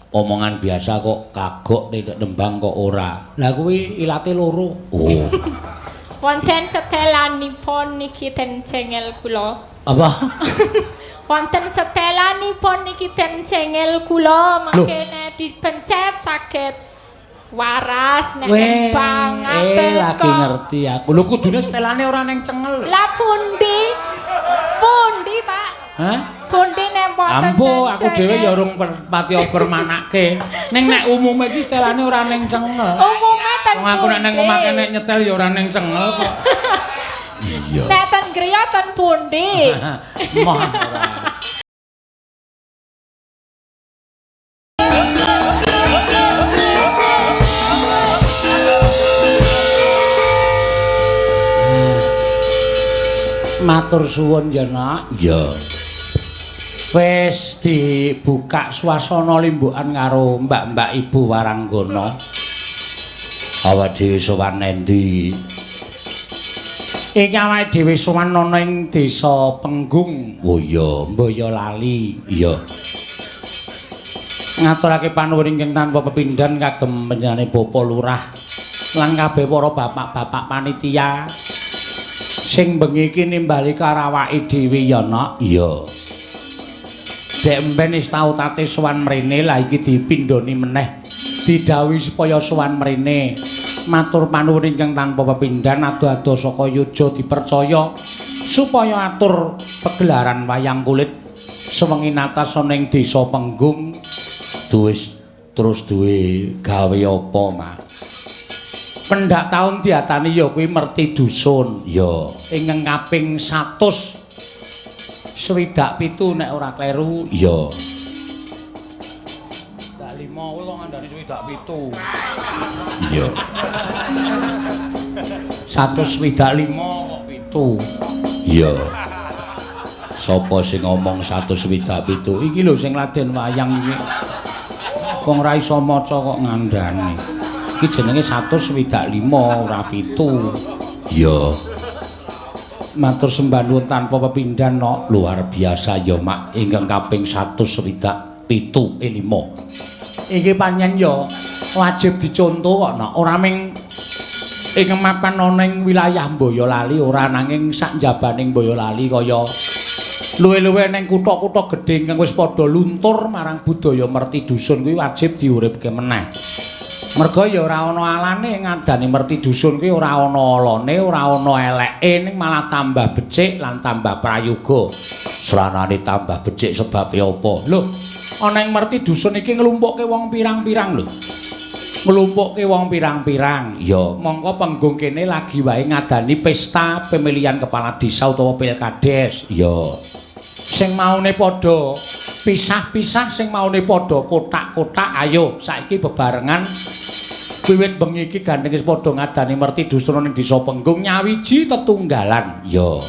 Omongan biasa kok kagok nek nembang kok ora. Lah kuwi ilate loro. Oh. Wonten setelanipun niki ten cengel kula. Apa? Wonten setelanipun niki ten cengel kula mangkene dipencet saged waras nek nembang ngaten lagi ngerti aku. Lho kudune setelane ora ning cengel. Lah pundi? Pundi, Pak? Hah? Pundi nek mboten? Ambo, aku dhewe ya urung pati permanake. Ning nek umume iki setelane ora ning cengel. Umume ten. Wong aku nek ning omah kene nyetel ya ora ning cengel kok. Iya. Nek ten griya ten pundi? Moh ora. Matur suwun ya, Nak. Iya. Wis dibuka swasana limbukan karo mbak-mbak Ibu Waranggana. Awak dhewe sowan endi? Iki awake dhewe sowan ana ing Desa Penggung. Oh iya, Boyolali. Iya. Ngaturake panuwun ingkang tanpa pepindhan kagem panjenengane Bapak Lurah lan kabeh para bapak-bapak panitia sing bengi iki nimbali karo awake dhewe ya, Nak. Iya. Dek emben wis tau tate sowan mrene, lah iki dipindhoni meneh. Didhawuhi supaya sowan mrene. Matur panuwun ingkang tanpa pepindhan ado-ado saka Yuja dipercaya supaya atur pegelaran wayang kulit sewengi natas ana ing Desa Penggung. Duwis terus duwe gawe apa, Mak? Pendak taun diatani ya kuwi merti dusun. Ya, ingkang kaping 167 nek ora kleru. Ya. Dak 5 kuwi kok ngandani 67. Iya. 165 kok 7. Iya. Sapa sing ngomong 167? Iki lho sing laden wayang iki. Wong ora iso maca kok ngandani. Iki jenenge 165 ora 7. Iya. Matur sembah nuwun tanpa pepindhan, Nok. Luar biasa ya, Mak. Ingkang kaping 167 5. Iki pancen ya wajib dicontoh kok, Nok. Ora ming ing mapan ana ing wilayah Boyolali ora, nanging sak njabaning Boyolali kaya luwe-luwe ning kutha-kutha gedhe ingkang wis padha luntur marang budaya merti dusun kuwi wajib diuripke meneh. Merga ya ora ana alane ngadani merti dusun kuwi ora ana alane, ora ana eleke, ning malah tambah becik lan tambah prayoga. Sranane tambah becik sebabe apa? Lho, ana ing merti dusun iki nglumpukke wong pirang-pirang lho. Nglumpukke wong pirang-pirang. Ya, mongko penggung kene lagi wae ngadani pesta pemilihan kepala desa utawa pilkades. Ya. Sing maune padha pisah-pisah, sing maune padha kotak-kotak, ayo saiki bebarengan wiwit bengi iki gandeng wis padha ngadani merti dusun ning Desa Penggung nyawiji tetunggalan. Ya.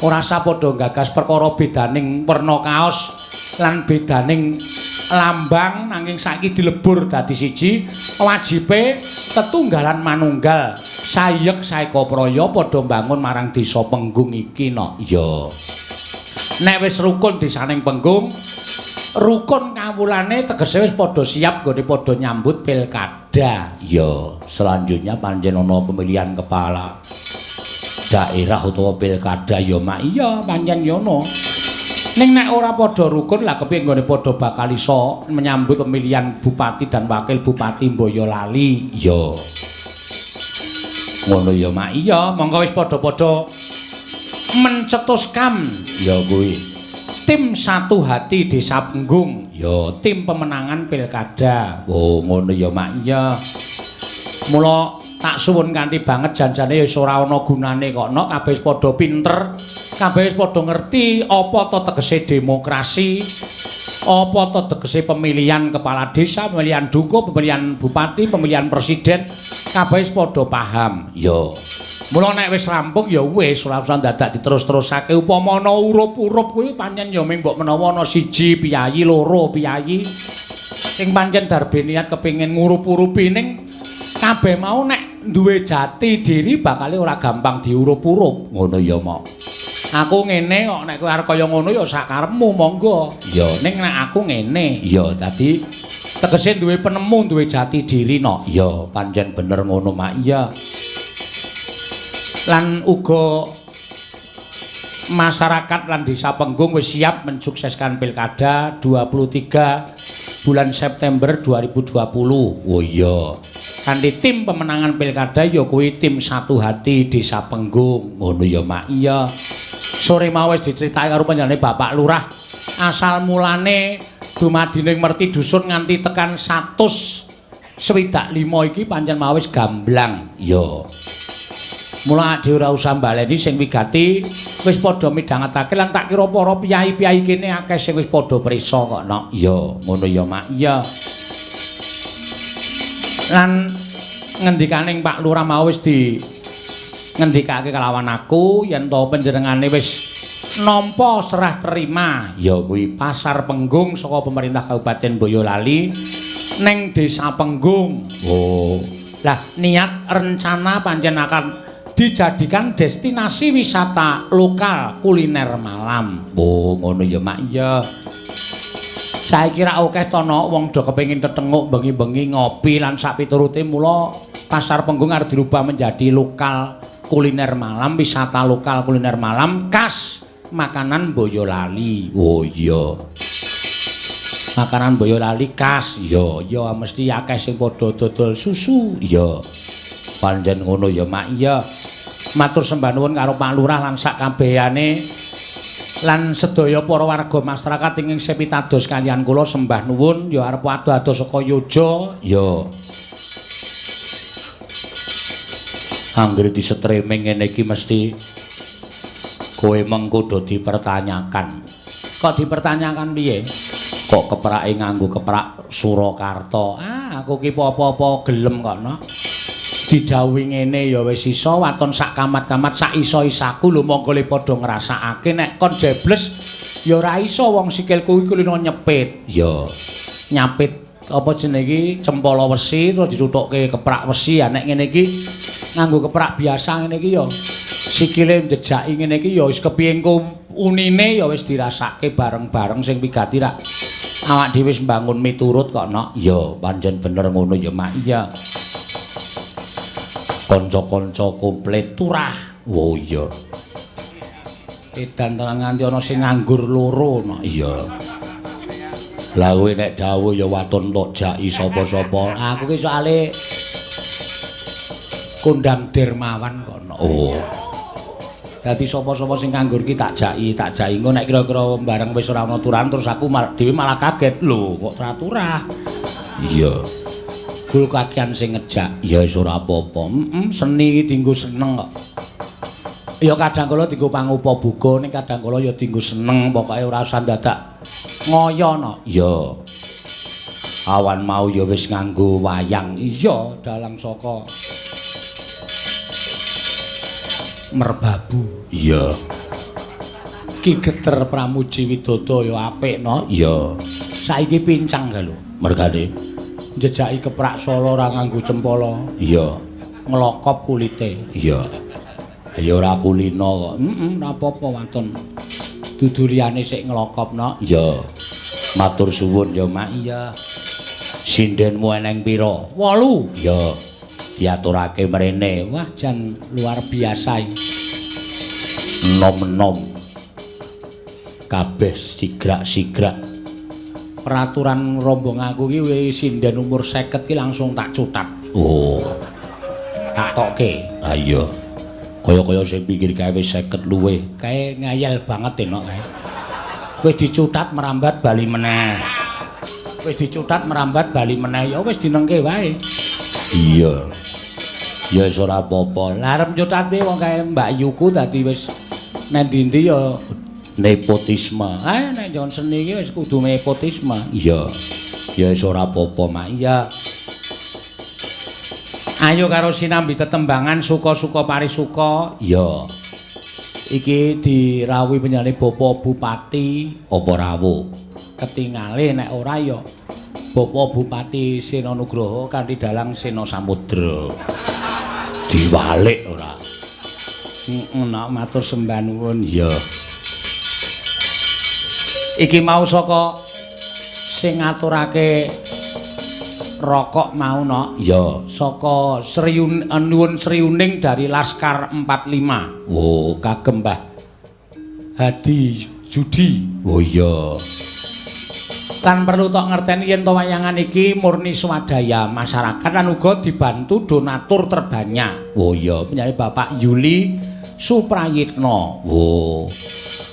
Ora usah padha gagas perkara bedaning werna kaos lan bedaning lambang, nanging saiki dilebur dadi siji. Wajibe tetunggalan manunggal sayek saeka praya padha mbangun marang Desa Penggung iki, Nok. Ya. Nek wis rukun desaning Penggung, rukun kawulane tegese wis padha siap nggone padha nyambut pilkada. Ya, selanjutnya pancen ana pemilihan kepala daerah utawa pilkada ya, Mak. Iya, pancen ya ana. Ning nek ora padha rukun lah kepiye nggone padha bakal iso menyambut pemilihan bupati dan wakil bupati Boyolali. Ya. Ngono ya, Mak. Iya, monggo wis padha-padha mencetuskan ya kuwi tim satu hati Desa Penggung, ya tim pemenangan pilkada. Oh, ngono ya, Mak. Iya. Mula tak suwun kanthi banget janjane ya wis ora ana gunane kok, Nok. Kabeh wis padha pinter, kabeh wis padha ngerti apa to tegese demokrasi, apa to tegese pemilihan kepala desa, pemilihan dukuh, pemilihan bupati, pemilihan presiden, kabeh wis padha paham. Ya. Mula nek wis rampung ya wis ora usah dadak diterus-terusake. Upama ana urup-urup kuwi pancen ya ming mbok menawa ana siji piyayi, loro piyayi sing pancen darbe niat kepengin ngurup-urupi, ning kabeh mau nek duwe jati diri bakale ora gampang diurup-urup. Ngono ya, Mak. Aku ngene kok, nek kowe arep kaya ngono ya sakarepmu, monggo. Ya, ning nek aku ngene. Ya, dadi Tegese duwe penemu, duwe jati diri no. Iya, pancen bener ngono, Mak. Iya. Lan uga masyarakat lan Desa Penggung wis siap mensukseskan Pilkada 23 bulan September 2020. Oh iya. Kanthi tim pemenangan Pilkada ya kuwi tim Satu Hati Desa Penggung. Ngono ya, Mak. Iya. Sore mau wis diceritake karo panjenengane Bapak Lurah asal mulane dumadining merti dusun nganti tekan 165 iki pancen mau wis gamblang. Iya. Mula dhewe ora usah mbaleni sing wigati wis padha midhangetake lan tak kira para piyai-piyai kene akeh sing wis padha prisa kok, Nok. Iya, ngono ya, Mak. Iya. Lan ngendikaning Pak Lurah mau wis di ngendikake kelawan aku yen to panjenengane wis nampa serah terima ya kuwi Pasar Penggung saka pemerintah Kabupaten Boyolali ning Desa Penggung. Oh. Lah niat rencana pancen akan dijadikan destinasi wisata lokal kuliner malam. Oh, ngono ya, Mak. Iya. Saiki ra akeh to, Nok, wong do kepengin tetenguk bengi-bengi ngopi lan sak piturute, mula Pasar Penggung arep dirubah menjadi lokal kuliner malam, wisata lokal kuliner malam khas makanan Boyolali. Oh iya. Makanan Boyolali khas. Iya, ya mesti akeh sing padha dodol susu. Iya. Pancen ngono ya, Mak. Iya. Matur sembah nuwun karo Pak Lurah lan sak kabehane lan sedaya para warga masyarakat ingkang sepitados kaliyan kula sembah nuwun ya arep ado-ado saka Yoja. Iya. Anggere di streaming ngene iki mesti kowe mengko do dipertanyakan. Kok dipertanyakan piye? Kok keprake nganggo keprak Surakarta? Ah, aku ki apa-apa gelem kok, Nok. Didhawuhi ngene ya wis iso, waton sak kamat-kamat sak iso-isaku lho monggo le padha ngrasakake nek kon jebles ya ora iso wong sikilku iki kulino nyepit. Ya. Nyapit apa jenenge iki cempala wesi terus ditutukke keprak wesi. Ya nek ngene iki nganggo keprak biasa ngene iki ya sikile njejaki ngene iki ya wis kepiye engko unine ya wis dirasake bareng-bareng sing wigati rak awak dhewe wis mbangun miturut kok, Nok. Ya pancen bener ngono ya, Mak. Iya. Kanca-kanca komplit turah. Oh iya. Edan tenan nganti ana sing nganggur loro, Nok. Iya. Lah kowe nek dawuh ya waton tok jaki sapa-sapa. Aku ki soale kondang dermawan kok, Nok. Oh. Dadi sapa-sapa sing nganggur ki tak jaki, tak jaki. Engko nek kira-kira bareng wis ora ana turahan terus aku dhewe malah kaget. Lho, kok ora turah? Iya. Gul kakian sing ngejak. Ya wis ora apa-apa. Seni iki dienggo seneng kok. Ya kadang kala dienggo pangupa buga, ning kadang kala ya dienggo seneng, pokoke ora usah dadak ngoyo, Nok. Iya. Awan mau ya wis nganggo wayang. Iya, dalang saka Merbabu. Iya. Ki Geter Pramuji Widodo ya apik, Nok. Iya. Saiki pincang kae lho. Mergane njejaki keprak Solo ora nganggo cempala. Iya. Nglokop kulite. Iya. Ya ora kulino kok. Heeh, ora apa-apa waton. Dudu liyane sik nglokop, Nok. Iya. Matur suwun ya, Mak. Iya. Sindenmu eneng pira? 8. Iya. Diaturake mrene. Wah, jan luar biasa iki. Nom-nom. Kabeh sigrak-sigrak. Peraturan rombong aku ki wis sinden umur 50 ki langsung tak cutat. Oh. Tak tokke. Ha iya. Kaya-kaya sing pinggir kae wis 50 luwih. Kae ngayal banget enok kae. Wis dicutat merambat bali meneh. Wis dicutat merambat bali meneh ya wis dinengke wae. Iya. Ya wis ora apa-apa. Lah arep nyutate wong kae Mbak Yuku dadi wis nang ndi-ndi ya nepotisme. Ah nek njon seni iki wis kudu nepotisme. Iya. Ya wis ora apa-apa, Mak. Iya. Ayo karo sinambi tetembangan suka-suka parisuka. Iya. Iki dirawuhi panjenengane Bapak Bupati apa rawuh. Ketingale nek ora ya Bapak Bupati Sena Nugroho kanthi dalang Sena Samudra. Diwalik ora. Heeh, nak matur sembah nuwun. Iya. Iki mau saka sing ngaturake Rokok mau no? Ya, saka nyuwun Sriuning dari Laskar 45. Oh, kagem Mbah Hadi Judi. Oh iya. Lan perlu tok ngerteni yen to wayangan iki murni swadaya masyarakat lan uga dibantu donatur terbanyak. Oh iya, punyane Bapak Yuli Suprayitno. Oh.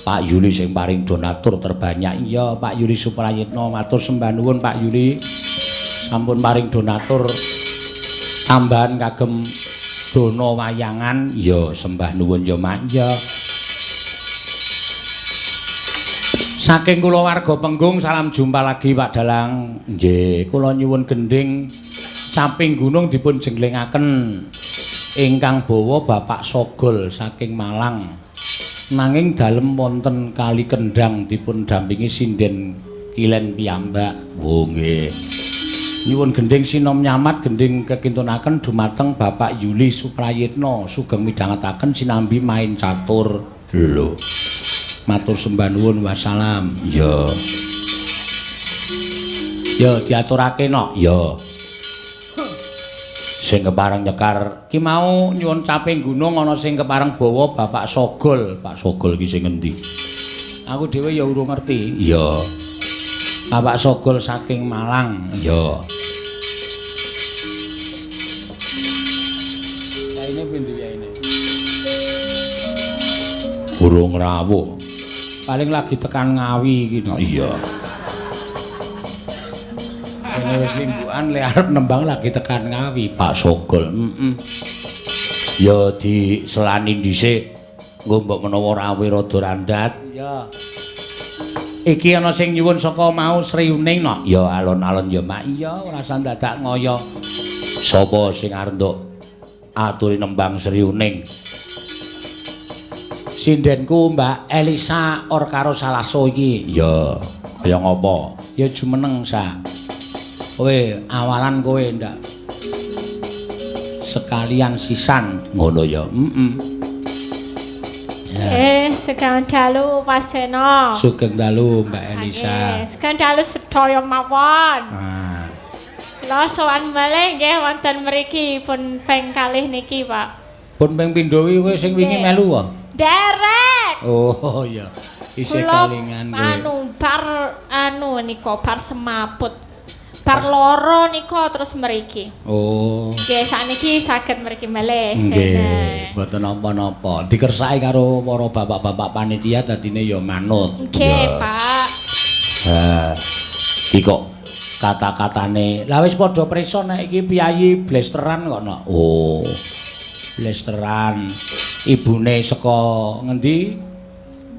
Pak Yuli sing paring donatur terbanyak. Iya, Pak Yuli Suprayitno, matur sembah nuwun Pak Yuli. Sampun paring donatur tambahan kagem dono wayangan. Ya, sembah nuwun ya, Mak. Ya. Saking kula warga Penggung salam jumpa lagi Pak Dalang. Nggih, kula nyuwun gendhing Caping Gunung dipun jenglengaken ingkang bawa Bapak Sogol saking Malang. Nanging dalem wonten Kali Kendhang dipun dampingi sinden Kilen piyambak. Oh nggih. Nyuwun gendhing Sinom Nyamat gendhing kekintunaken dumateng Bapak Yuli Suprayitno sugeng midhangetaken sinambi main catur. Lho. Matur sembah nuwun wassalam. Ya. Ya diaturake no. Ya. Sing kepareng nyekar ki mau nyuwun Caping Gunung ana sing kepareng bawa Bapak Sogol. Pak Sogol ki sing ngendi? Aku dhewe ya urung ngerti. Iya. Bapak Sogol saking Malang. Iya. Yaine pundi yaine? Urung rawuh. Paling lagi tekan Ngawi iki no. Iya. Kene wis limbukan le arep nembang lagi tekan Ngawi Pak Sogol. Heeh. Ya diselani dhisik. Engko mbok menawa rawuh rada randhat. Iya. Iki ana sing nyuwun saka mau Sriuning no. Ya alon-alon ya Mak. Iya, ora usah dadak ngoyo. Sapa sing arep nduk aturi nembang Sriuning? Sindenku Mbak Elisa Orkaro Salaso iki. Ya, kaya ngopo? Ya jumeneng sa. Kowe awalan kowe ndak. Sekalian sisan ngono ya. Heeh. Sugeng dalu Pak Seno. Sugeng dalu Mbak Elisa. Sugeng dalu sedaya mawon. Ah. Kula sowan malih nggih wonten mriki pun ping kalih niki, Pak. Pun ping pindho kowe sing wingi melu wae. Derek. Oh iya. Isih kelingan kowe. Anu bar anu nika bar semaput. Bar loro nika terus mriki. Oh. Nggih sakniki saged mriki malih. Nggih, mboten napa-napa. Dikersake karo para bapak-bapak panitia dadine ya manut. Nggih, Pak. Ha. Iki kok kata-katane. Lah wis padha prisa nek iki piyayi blesteran kok no. Oh. Blesteran. Ibune saka ngendi?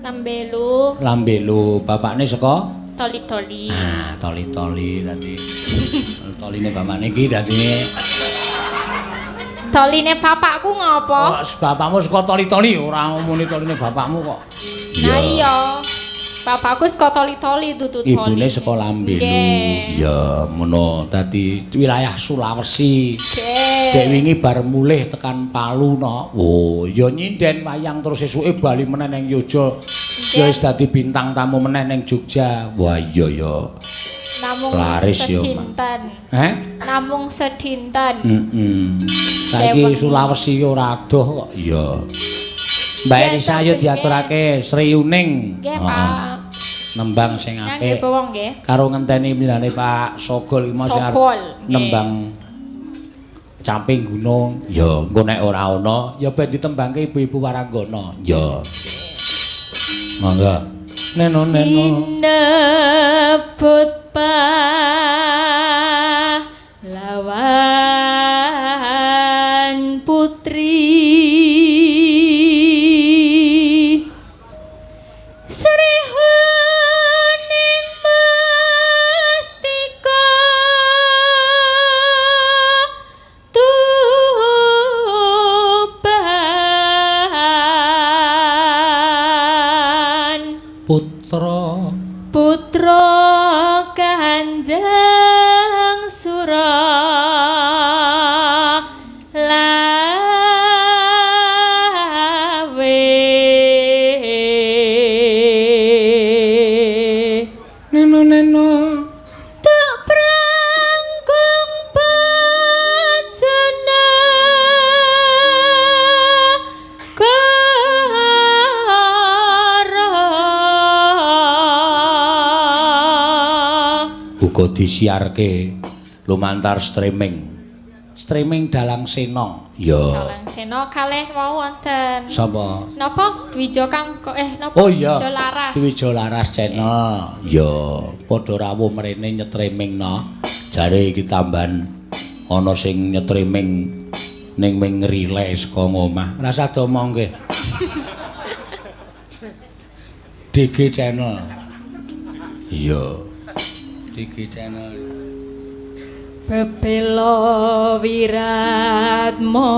Lambelu. Lambelu. Bapakne saka? Toli-toli. Ah, toli-toli dadi. Toline bapakne iki dadine. Toline bapakku ngopo? Oh, bapakmu saka toli-toli ora ngomongin toline bapakmu kok. Lah iya. Bapakku saka toli-toli dudu toli. Ibune saka Lambelu. Iya, ngono. Dadi wilayah Sulawesi. Dek wingi bar mulih tekan Palu no. Oh, ya nyinden wayang terus esuke bali meneh ning Yogya. Ya wis dadi bintang tamu meneh ning Jogja. Wah iya ya. Namung laris ya. Sedinten. Heh? Namung sedinten. Heeh. Saiki Sulawesi ora adoh kok. Iya. Mbak Elisa ayo diaturake Sriuning. Nggih, Pak. Nembang sing apik. Nggih, bawang nggih. Karo ngenteni milane Pak Sogol iki mau sing arep nembang Caping Gunung. Ya, engko nek ora ana ya ben ditembangke ibu-ibu waranggana. Ya. Monggo. Neno neno. Sinebut pahlawan putri Sri Huning Mustika Tuban Putra Putra Kanjeng Uga disiarke lumantar streaming. Streaming Dalang Sena. Ya. Dalang Sena kalih wau wonten. Sapa? Napa? Dwijo Kang napa? Oh iya. Dwijo Laras. Dwijo Laras channel. Ya, padha rawuh mrene nyetriming no. Jare iki tambahan ana sing nyetriming ning ming relay saka ngomah. Rasah diomongke. DG channel. Iya. DG channel. Bebela wirat moyo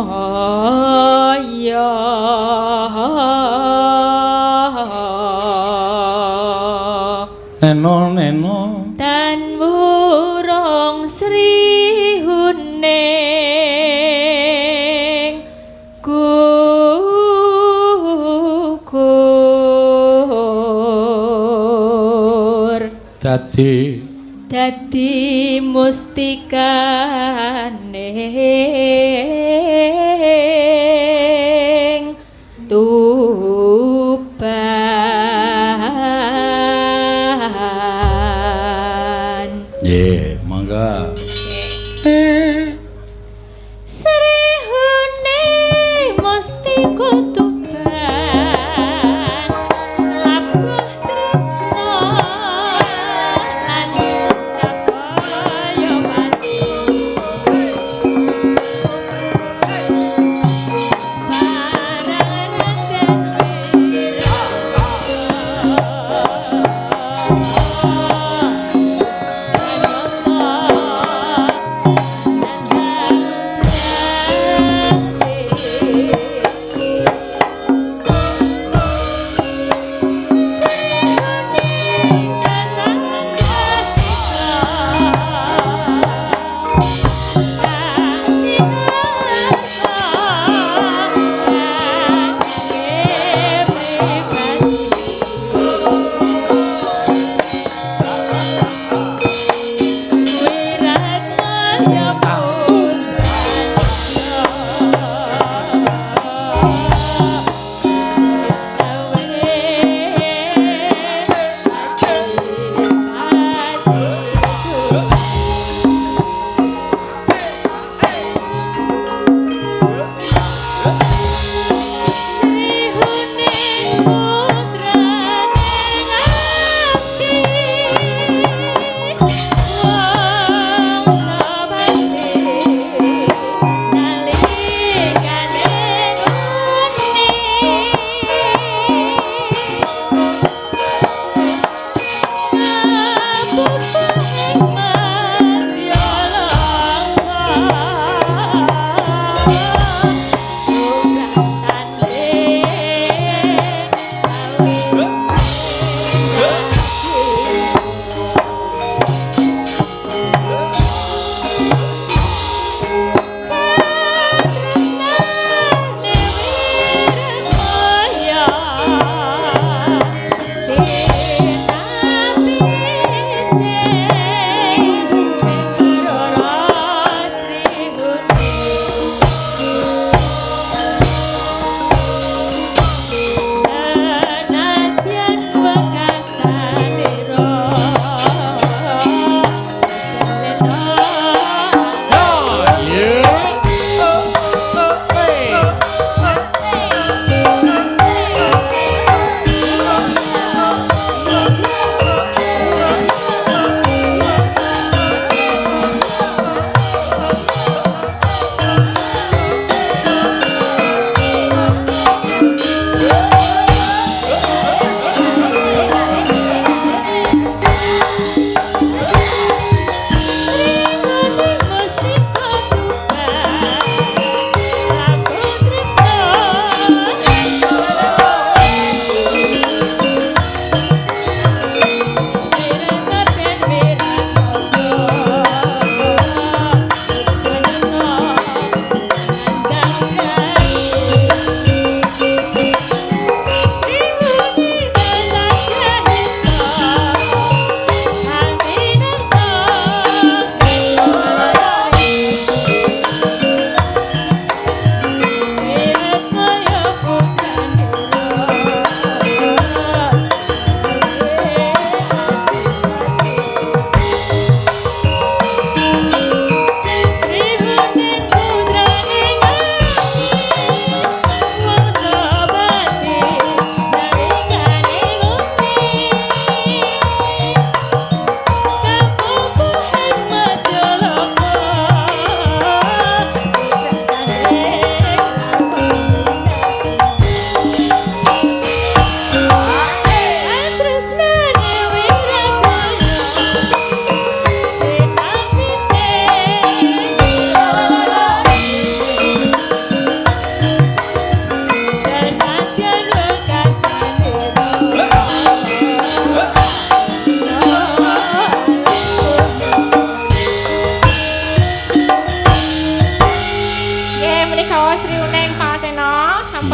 neno neno tan wurung sri huning gugur dadi dadi mustikane Tuban. Nggih, mangga. Sri huning mustika Tuban labuh tresna lan sakaya watu parang den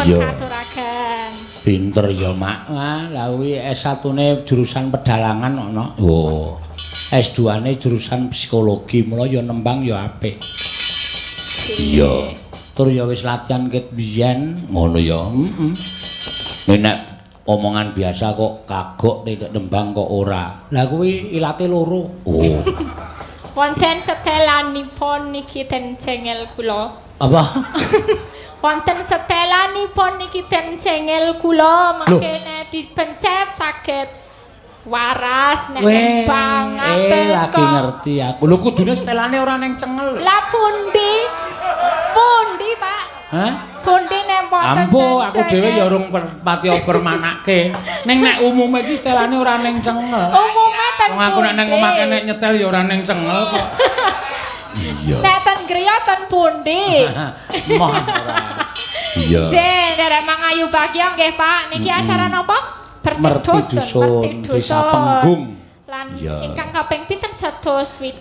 Pun Iya. katuraken. Pinter ya, Mak. Ah, lah kuwi S1-ne jurusan pedalangan ana. Oh. S2-ne jurusan psikologi, mula ya nembang ya apik. Iya. Tur ya wis latihan ket biyen, ngono ya. Heeh. Nek omongan biasa kok kagok nek nembang kok ora. Lah kuwi ilate loro. Oh. Wonten setelanipun niki ten cengel kula. Apa? Wonten setelanipun niki ten cengel kula mangkene dipencet saged waras nek nembang ngaten lagi kok. Ngerti aku. Lho kudune setelane ora ning cengel. Lah pundi? Pundi, Pak? Hah? Pundi nek mboten Ambo, ten aku dhewe cengel? Ya urung patiya permanake. Ning nek umume iki setelane ora ning cengel. Umume ten Wong aku nek ning pundi? omah kene nyetel ya ora ning cengel kok. Iya. Nek ten griya ten pundi? Moh ora. Iya. Nggih, nderek mangayu bagya nggih, Pak. Niki acara napa? Bersih Merti dusun, Dusun, Merti Desa Dusun. Penggung. Lan Iya. ingkang kaping pinten 160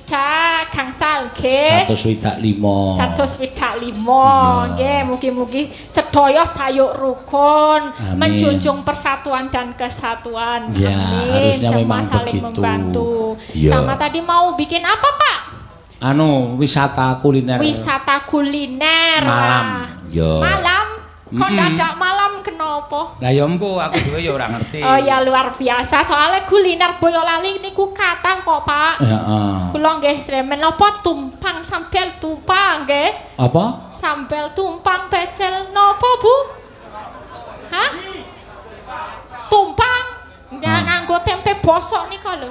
gangsal nggih. 165. 165 Iya. nggih, mugi-mugi sedaya sayuk rukun, Amin. menjunjung persatuan dan kesatuan. Ya, Amin. harusnya Semua memang saling begitu. membantu. Iya. Sama tadi mau bikin apa, Pak? Anu, wisata kuliner. Wisata kuliner. Malam. Wah. Ya. Malam. Kok dadak malam kenapa? Lah ya empo aku dhewe ya ora ngerti. Oh ya luar biasa, soalnya kuliner Boyolali niku kathah kok, Pak. Heeh. Kula nggih sremen napa tumpang sambel tumpang nggih. Apa? Sambel tumpang pecel napa, Bu? Hah? Tumpang nggak nganggo tempe bosok nika lho.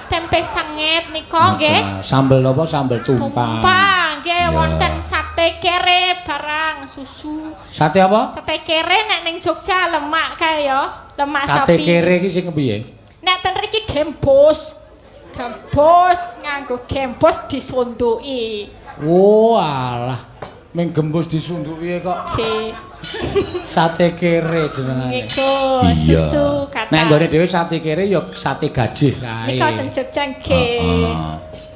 Tempe sanget nika nggih. Sambel apa? Sambel tumpang. Tumpang nggih Ya. wonten sate kere barang susu. Sate apa? Sate kere nek ning Jogja lemak kae ya, lemak Sate sapi. kere iki sing kepiye? Nek ten riki gembos. Gembos nganggo gembos disunduki. Oh alah. Ming gembus disunduki kok Si sate kere jenengane. niku susu kata. Nek nggone dhewe sate kere ya sate gajih kae. Nika ten Jogja nggih. Heeh.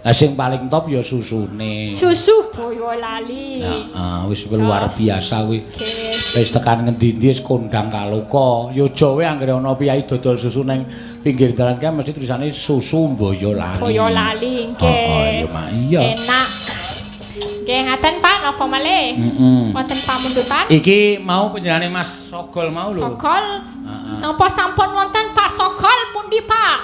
Lah sing paling top ya susune. Susu Boyolali. Heeh, wis luar Jos. biasa kuwi. Nggih. Wis tekan ngendi-endi wis kondang kaloka. Ya Jawa anggere ana piyai dodol susu neng pinggir dalan kae mesti tulisane susu Boyolali. Boyolali nggih. Heeh, ya Mak, iya. Enak. Nggih, ngaten Pak, napa malih? Heeh. Wonten pamundutan? Iki mau panjenengane Mas Sogol mau lho. Sogol. Heeh. Napa sampun wonten Pak Sogol pundi Pak?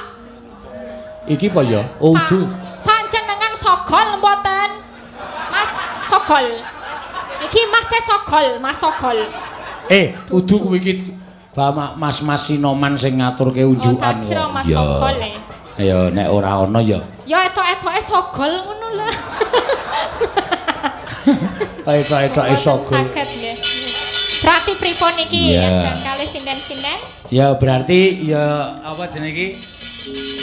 Iki apa ya? Oh, Pak, udu. panjenengan Sogol mboten? Mas Sogol. Iki Mas e Sogol, Mas Sogol. Eh, udu kuwi iki Mas-mas Sinoman sing ngaturke Oh, unjukan. tak kira kok. Mas Iya. Sogol e. Ayo nek ora ana ya. Ya etok-etoke Sogol ngono lah. Etok-etoke Mboten Sogol. Saged nggih. Berarti pripun iki Iya. ajeng kalih sinden-sinden? Ya berarti ya apa jenenge iki?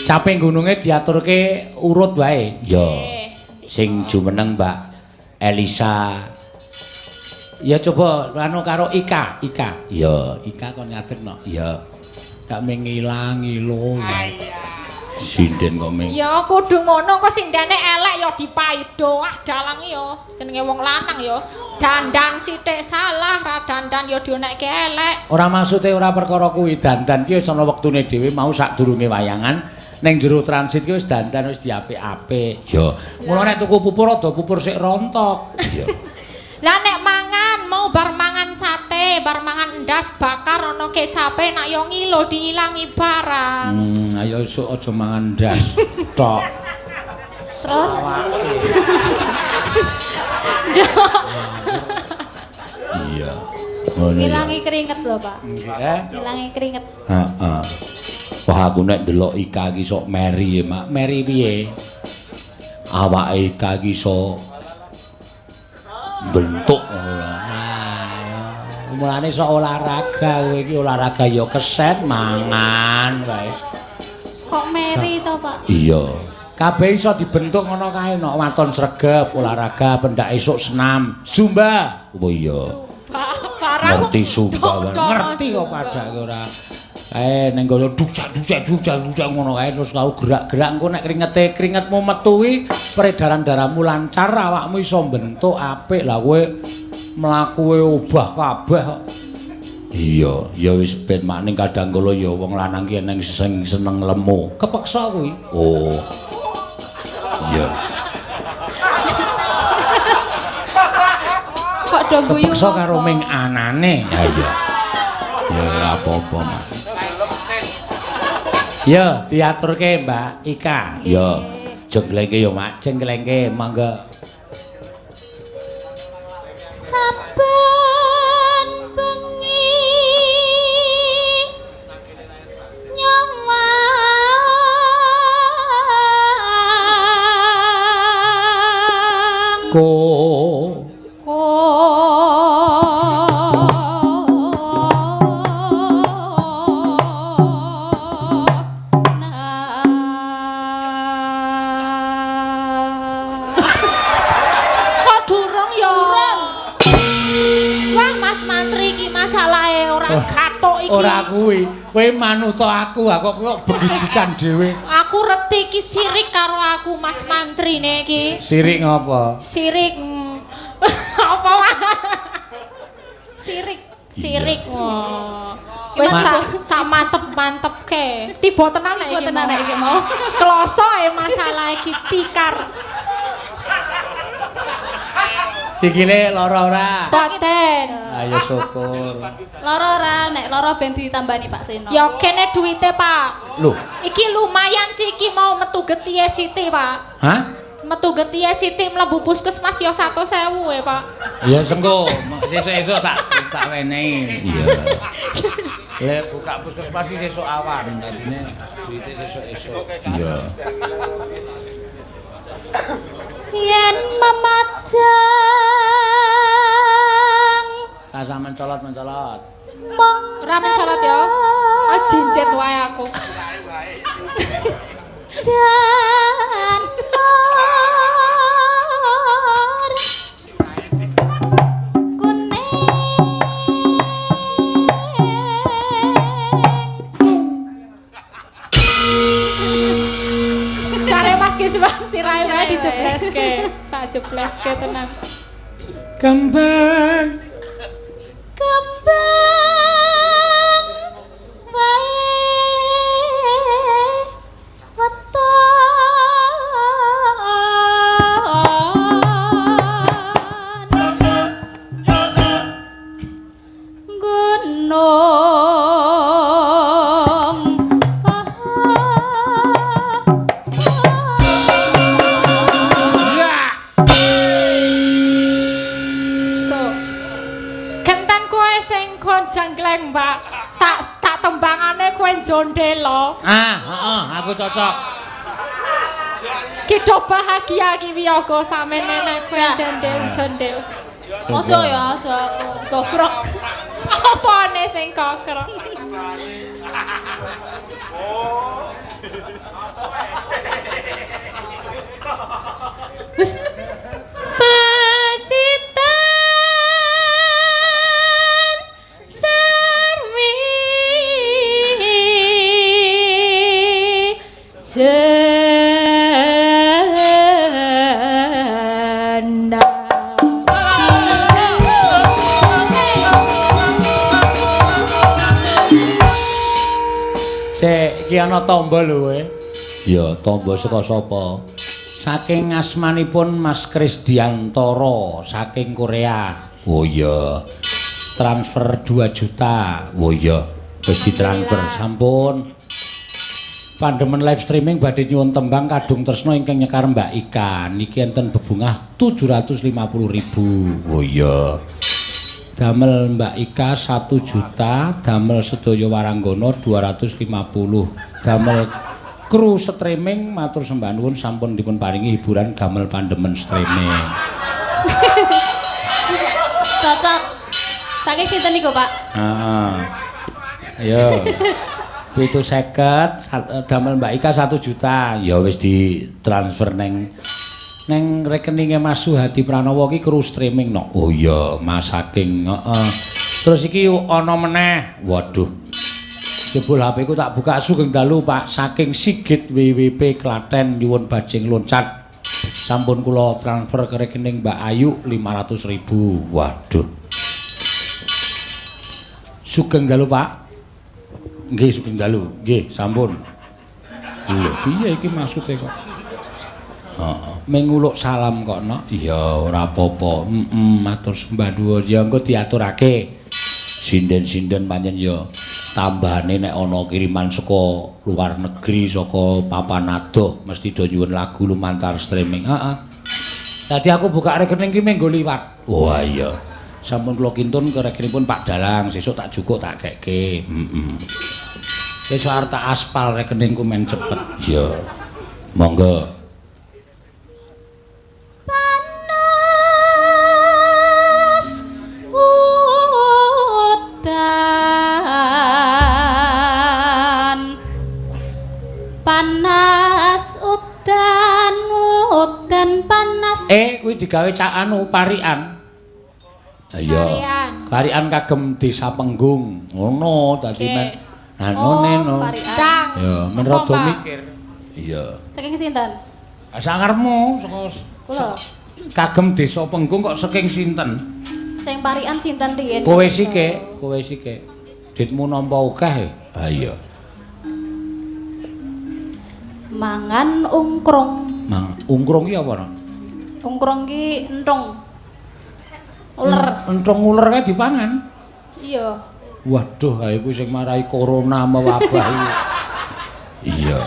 Caping gununge diaturke urut wae. Ya. Nggih. Sing jumeneng Mbak Elisa. Ya coba anu karo Ika, Ika. Ya, Ika kon ngadeg no. Ya. Gak mengilang ngilo. Sinden kok ming. Ya kudu ngono kok sindene elek ya dipaido. Ah dalang ya jenenge wong lanang ya. Dandan sithik salah, ra dandan ya dionekke elek. Ora maksude ora perkara kuwi dandan ki wis ana wektune dhewe mau sadurunge wayangan ning jero transit ki wis dandan wis diapik-apik. Ya. Mula nek tuku pupur rada pupur sik rontok. Ya. Lah nek mangan mau bar mangan sate, bar mangan endas bakar ana kecape nak yo ngilo diilangi barang. Ayo esuk aja mangan ndas. Tok. Terus Iya. Ngono ya. Ngilangi keringet lho, Pak. Nggih. Ngilangi keringet. Heeh. Wah aku nek ndelok Ika iki sok meri ya, Mak. Meri piye? Awake Ika iki iso bentuk ngono lho. Nah, mulane sok olahraga kowe iki olahraga ya keset mangan wae. Kok meri to, Pak? Iya. Kabeh iso dibentuk ngono kae nek waton sregep olahraga pendak esuk senam, zumba. Oh iya. Barang Ngerti zumba, ngerti kok padake ora. Kae ning kono duksak duksak duksak duksak ngono kae terus kau gerak-gerak engko nek kringete kringetmu metu kuwi peredaran darahmu lancar awakmu iso bentuk apik. Lah kowe mlakuwe obah kabeh kok. Iya, ya wis ben makning kadang kala ya wong lanang ki eneng sing seneng lemu. Kepeksa kuwi. Oh. Iya. Kok do guyu. Kepeksa karo ming anane. Ha iya. Ya ora apa-apa, Mas. Ya, diaturke Mbak Ika. Ya. Jenglengke ya, Mak. Jenglengke mangga. Saben bengi nyawang Ko ko Kok durung ya? Wah, Mas Mantri iki masalahe ora gathuk iki. Ora kuwi. Kowe manuta aku, aku kok begijikan dhewe. Aku reti iki sirik karo aku Mas Mantri ne iki. Sirik ngopo? Sirik. Apa wae? Sirik. Sirik. Wah. Wis tak mantep-mantepke. Tiba tenan nek iki. Tiba tenan nek iki mau. Kloso e masalah iki tikar. Sikile lara ora? Boten. Ayo syukur. Lara ora, nek lara ben ditambani Pak Seno. Ya kene duwite, Pak. Loh, Iki lumayan sih iki mau metu getihe Siti, Pak. hah? Metu getihe Siti mlebu puskesmas ya 100.000 e, Pak. Ya sengko, sesuk-esuk tak wenehi. Iya. Lek buka puskesmas iki sesuk awan, dadine duwite sesuk-esuk. Iya. Yen memajang Rasa mencolot-mencolot. mong Ora mencolot ya. Oh jinjet wae aku. Janur kuning Care Mas Kisbang sirahe wae Sirahe wae. dijebleske. Tak jebleske tenan. Kembang kembang wae weton gunung So. Genten kowe sing kon jenggleng, Mbak. Tak tembangane kowe jondelo. Ah, heeh, aku cocok. Ki do bahagia ki wiyaga samene nek kowe Gak. jondel-jondel. Ojo ya, ojo aku gokrok. Apane sing kokrok? Wis. Pacitan sarwi jena. Sik, iki ana tamba lho kowe. Ya, tamba saka sapa? Saking asmanipun Mas Krisdiantoro saking Korea. Oh iya. Transfer 2 juta. Oh iya, wis ditransfer sampun. Pandemen live streaming badhe nyuwun tembang Kadung Tresna ingkang nyekar Mbak Ika. Niki enten bebungah 750.000. Oh iya. Damel Mbak Ika 1 juta, damel sedaya waranggana 250. Damel kru streaming matur sembah nuwun sampun dipun paringi hiburan gamel pandemen streaming. Cocok. Saking sinten niku, Pak? Heeh. Ayo. 750 damel Mbak Ika 1 juta. Ya wis ditransfer neng rekeninge Mas Suhadi Pranowo ki kru streaming no. Oh iya, Mas saking heeh. Terus iki ana meneh. Waduh. Jebul HP ku tak buka sugeng dalu Pak saking Sigit WWP Klaten nyuwun bajing loncat. Sampun kula transfer ke rekening Mbak Ayu 500.000. Waduh. Sugeng dalu, Pak. Nggih, sugeng dalu. Nggih, sampun. Lho, piye iki maksude kok? Heeh, menguluk salam kok, Nok. Iya, ora apa-apa. Heeh, matur sembah nuwun. Ya engko diaturake. Sinden-sinden pancen ya tambahane nek ana kiriman saka luar negeri, saka papan adoh mesti do nyuwun lagu lumantar streaming. Heeh. Dadi aku buka rekening ki menggo liwat. Wah iya. Sampun kula kintun ke rekeningipun Pak Dalang, sesuk tak jukuk tak kekke. Heeh. Sesuk arep tak aspal rekeningku men cepet. Iya. Monggo. Panas udan, panas udan, udan panas. Kuwi digawe cak anu parikan. Iya. Parikan. Parikan kagem Desa Penggung. Ngono dadi Oke. men anu Oh, neno. parikan. Dang. Ya, men Apa, rada Mbak? mikir. Iya. Saking sinten? Sakarmu saka Kula. kagem Desa Penggung kok saking sinten? Sing parikan sinten riyen? Kowe sike, kowe sike. Ditmu nampa akeh. Ha iya. Mangan ungkrung. Mang ungkrung ki apa, no? Ungkrung ki entung. Uler. Entung uler kae dipangan. Iya. Waduh, ha iku sing marai corona mewabah iki. Iya.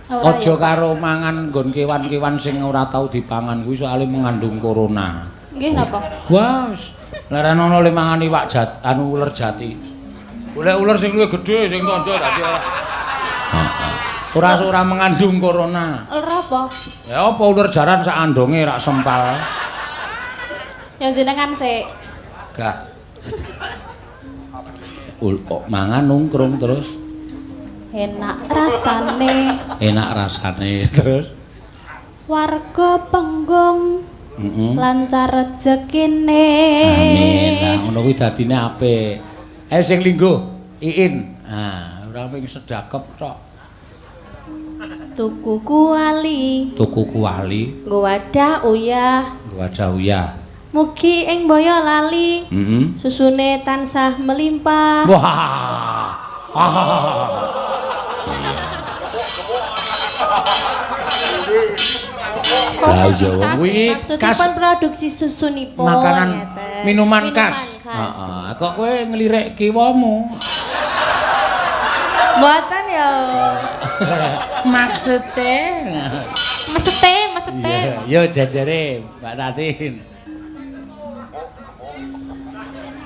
Ora Aja ya. karo mangan nggon kewan-kewan sing ora tau dipangan kuwi soalé mengandung corona. Nggih napa? Wah, wis leren ana le mangan iwak jat, anu uler jati. Golek uler sing luwih gedhe sing tandha dadi ora. Heeh. Ora mengandung corona. Uler apa? Ya apa uler jaran sak andonge rak sempal. Yang jenengan sik. Gah. Mangan nungkrung terus Enak rasane. Enak rasane terus. Warga Penggung Heeh. lancar rezekine. Amin. Lah ngono kuwi dadine apik. Ayo sing lingguh, Iin. Ah, ora mung sedakep tok. Tuku kuali, Tuku kuali, nggo wadah uyah, nggo wadah uyah. Mugi ing Boyolali Heeh. susune tansah melimpah. Wah. Lah iya wong kuwi khas Maksudipun produksi susunipun makanan ngeten. minuman khas. Khas. Heeh, kok kowe nglirik kiwamu? Mboten ya. Maksude. Mesete, mesete. Iya, yo jajare Mbak Tatin.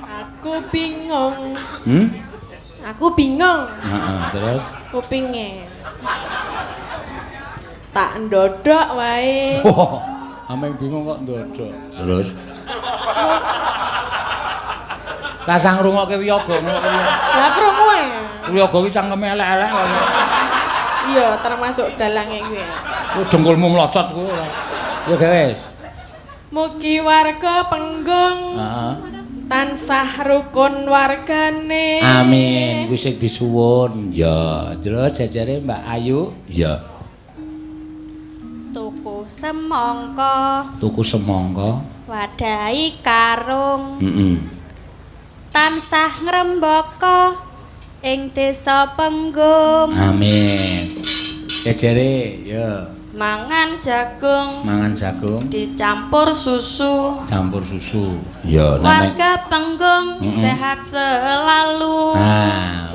Aku bingung. Hmm? Aku bingung. Heeh, terus Kupinge. Tak ndodok wae. Wah, ameng bingung kok ndodok. Terus Rasah ngrungokke wiyaga ngono kuwi. Lah krungu e. Wiyaga ki cangkeme elek-elek kok. Iya, termasuk dalange kuwi. Ku dengkulmu mlocot kuwi ora. Ya wis. Mugi warga Penggung Heeh. tansah rukun wargane. Amin. Kuwi sing disuwun. Ya, terus jajare Mbak Ayu. Ya. Tuku semangka, Tuku semangka. wadahi karung, Heeh. tansah ngrembaka ing Desa Penggung. Amin. Jajare ya Mangan jagung mangan jagung dicampur susu. campur susu. Ya, nenek. Warga Penggung sehat selalu. Nah.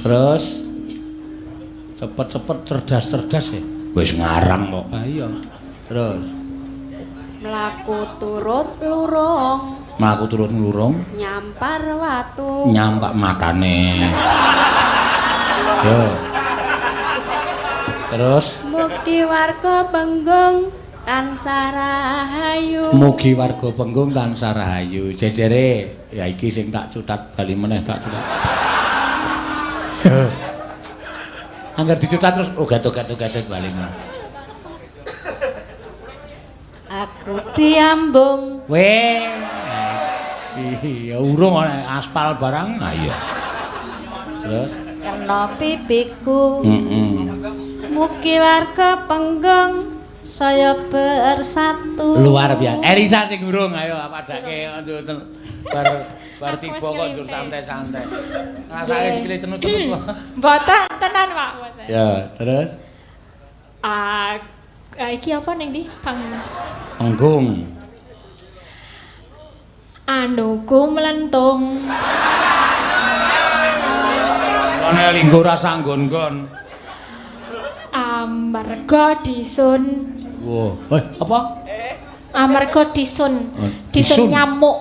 Terus cepet-cepet cerdas-cerdas ya. Wis ngarang kok. Ah iya. Terus Mlaku turut lurung, mlaku turut nglurung nyampar watu. nyampak matane. Yo. Terus Mugi warga Penggung tansah rahayu. mugi warga Penggung tansah rahayu. Jejere ya iki sing tak cutat bali meneh tak cutat. Angger dicutat terus ogat-ogat-ogat bali meneh. Aku diambung. Weh. Iya urung ana aspal barang. Ah iya. Terus Kena pipiku. heeh. Mugi warga Penggung saya bersatu. Luar biasa. Elisa sing urung ayo padake bar bar tiba kok njur santai-santai. Ngrasake sikile cenut-cenut. Mboten tenan, Pak, mboten. Ya, terus Ah, iki apa ning ndi? Pang panggung. Anuku mlentung. Ana linggo rasa nggon-nggon. Amarga disun. Wah, eh apa? Amarga disun. Oh, Disun disun. nyamuk.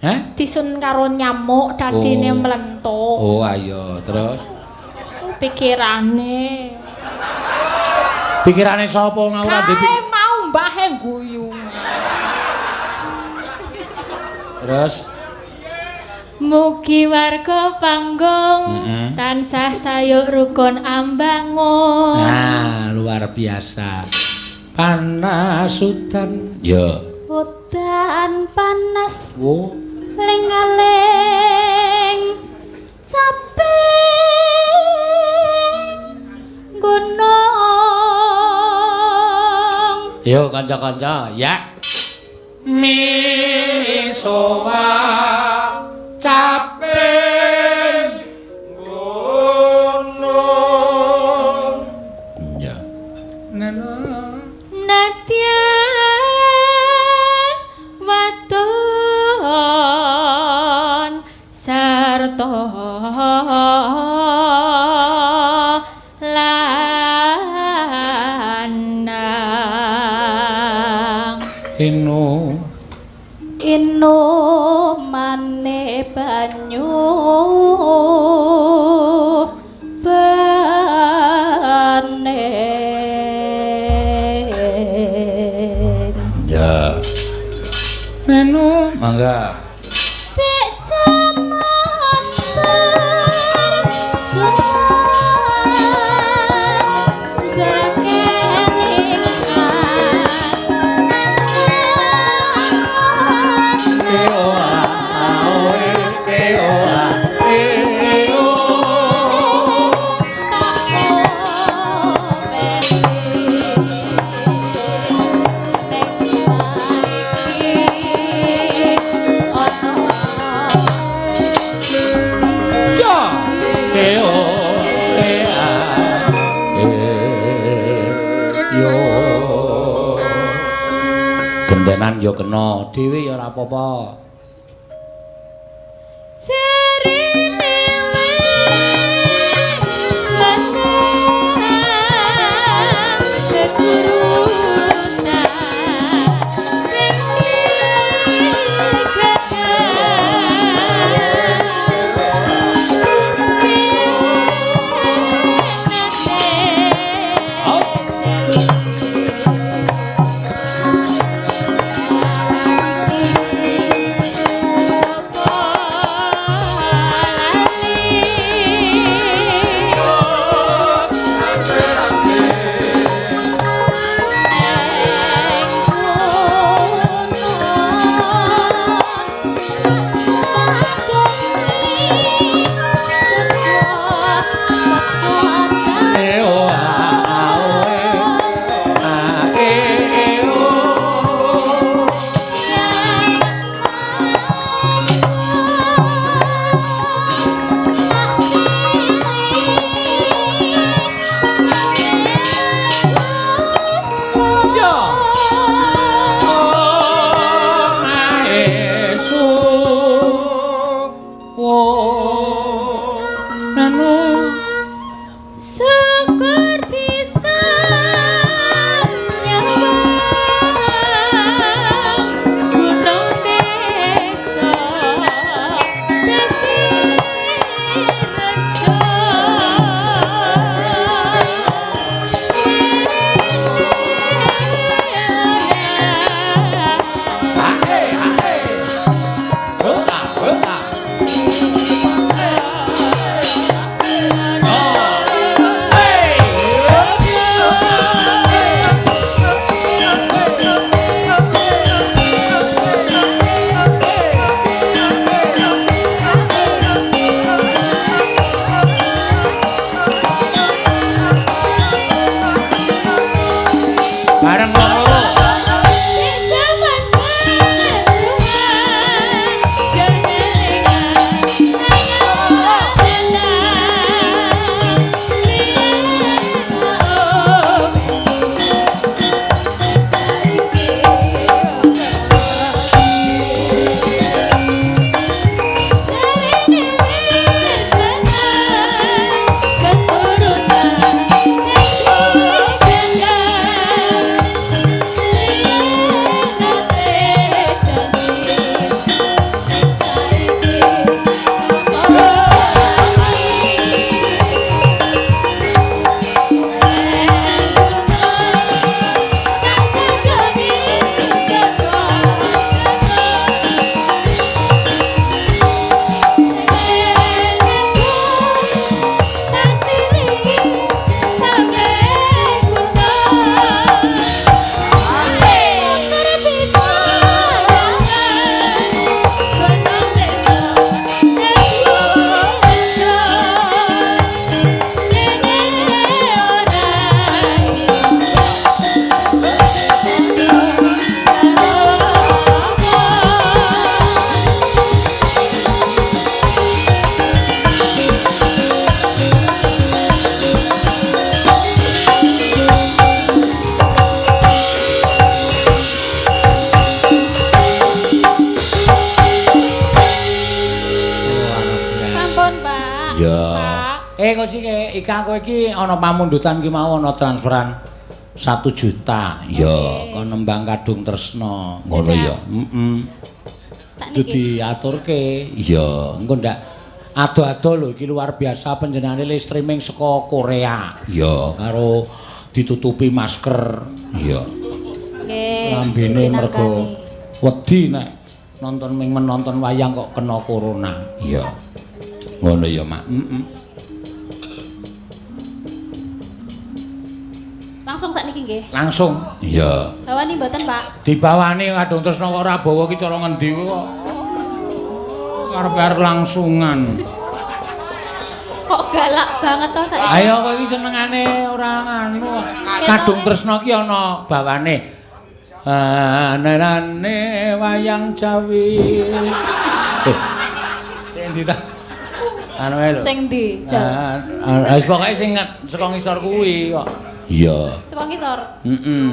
Heh? Disun karo nyamuk dadine Oh. mlentung. Oh, ayo, terus Pikirane. pikirane sapa ora ndek Kae mau mbahe guyu. Terus Mugi warga panggung tansah sayuk rukun ambangun. Nah, luar biasa. Panas udan. Ya. Udan panas Wo. ling-aling caping gunung. Yo kanca-kanca, ya. Misowa caping gunung. Ya. Nana. Nadyan wadon sarta lanang Inu inumane banyu bening. Ya. Nenu, mangga. Dek jaman berjuang jarak kelingan. Gentenan ya kena, dhewe ya ora apa-apa. Jarine wis menang kegurutan sing digagas. Kok sik iki aku iki ana pamundutan ki mau ana transferan 1 juta. Ya, kon nembang Kadung Tresna. Ngono ya. Heeh. Tak niki. Diaturke. Iya, engko ndak ado-ado lho iki luar biasa panjenengane le streaming saka Korea. Iya, karo ditutupi masker. Iya. Nggih. Lambene mergo wedi nek nonton ming menonton wayang kok kena corona. Iya. Ngono ya, Mak. Heeh. Langsung sak niki nggih. Langsung. Iya. Bawani mboten, Pak? Dibawani Kadung Tresna kok ora bawa ki cara ngendi kok. Arep-arep langsungan. Kok galak banget to saiki. Ayo kok iki senengane ora nganu. Kadung Tresna ki ana bawane. Anane wayang Jawi. Sing ndi ta? Anu ae lho. Sing ndi? Wis pokoke sing saka ngisor kuwi kok. Iya. Saka ngisor. Heeh.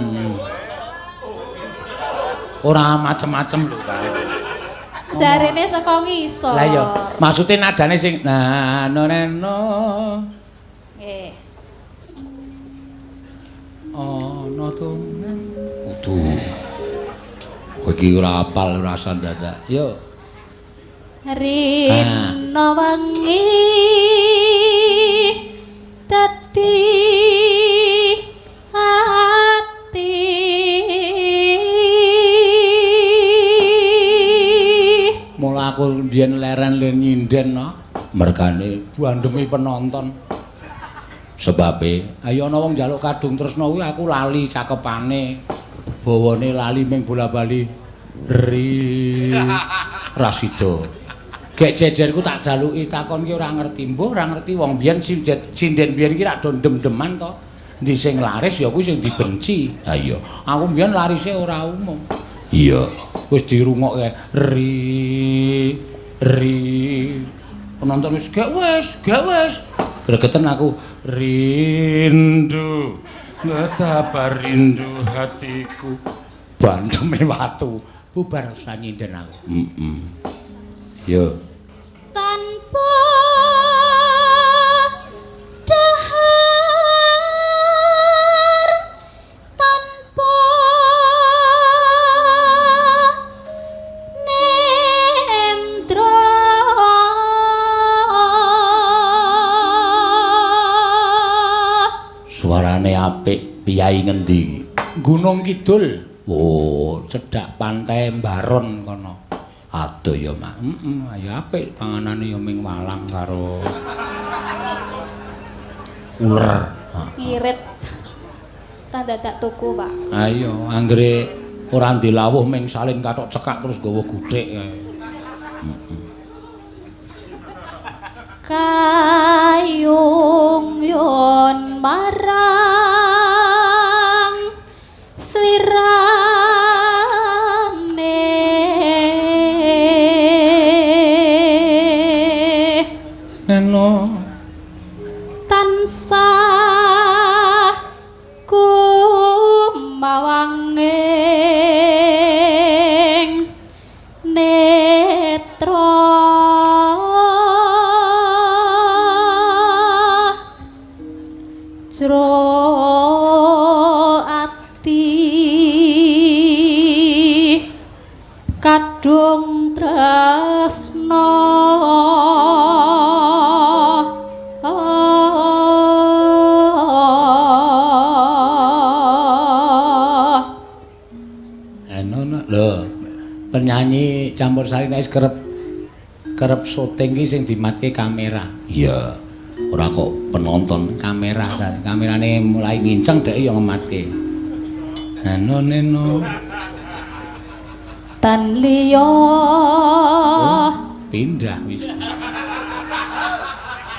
Ora macem-macem lho kae. Jarene saka ngisor. Lah iya, maksude nadane sing na no neno. Nggih. Ana tunen. Kudu. Kowe iki ora apal ora dadak. Yo. Rino wengi dadi ati. Mula aku mbiyen leren le nyinden no. Mergane bandemi penonton. Sebabe ayo ana wong njaluk Kadung Tresna kuwi aku lali cakepane. Bawane lali ming bola-bali ri rasida. Gek jejerku tak jaluki takon ki ora ngerti, mbuh ora ngerti wong biyen sinden biyen iki rak do ndem-ndeman to. Endi sing laris ya kuwi sing dibenci. Ha iya, aku biyen larise ora umum. Iya, wis dirungokke ri ri. Penonton wis gek wis, gek wis. Gregeten aku rindu, betapa rindu hatiku. Bandeme watu, bubar sanyinden aku. Heeh. Yo. Tanpa dahar, tanpa nendra, Suarane apik, piyai ngendi? Gunung Kidul. Oh, cedhak pantai Mbaron kono. Aduh ya, Mak. Heeh, ayo apik panganane ya ming walang karo uler. Ngirit. Ra dadak tuku, Pak. Ayo, anggere ora ndilawuh ming salin kathok cekak terus nggawa guthik kae. Heeh. Kayung yon marang slirane neno tansah kumawanging netra jero ati kadung tresna. Enono lho, penyanyi campur sari nek kerep kerep syuting ki sing dimatke kamera. Iya. Ora kok penonton, kamera. Kamerane mulai nginceng dhek ya ngematke. Neno neno tan liya. Oh, pindah wis.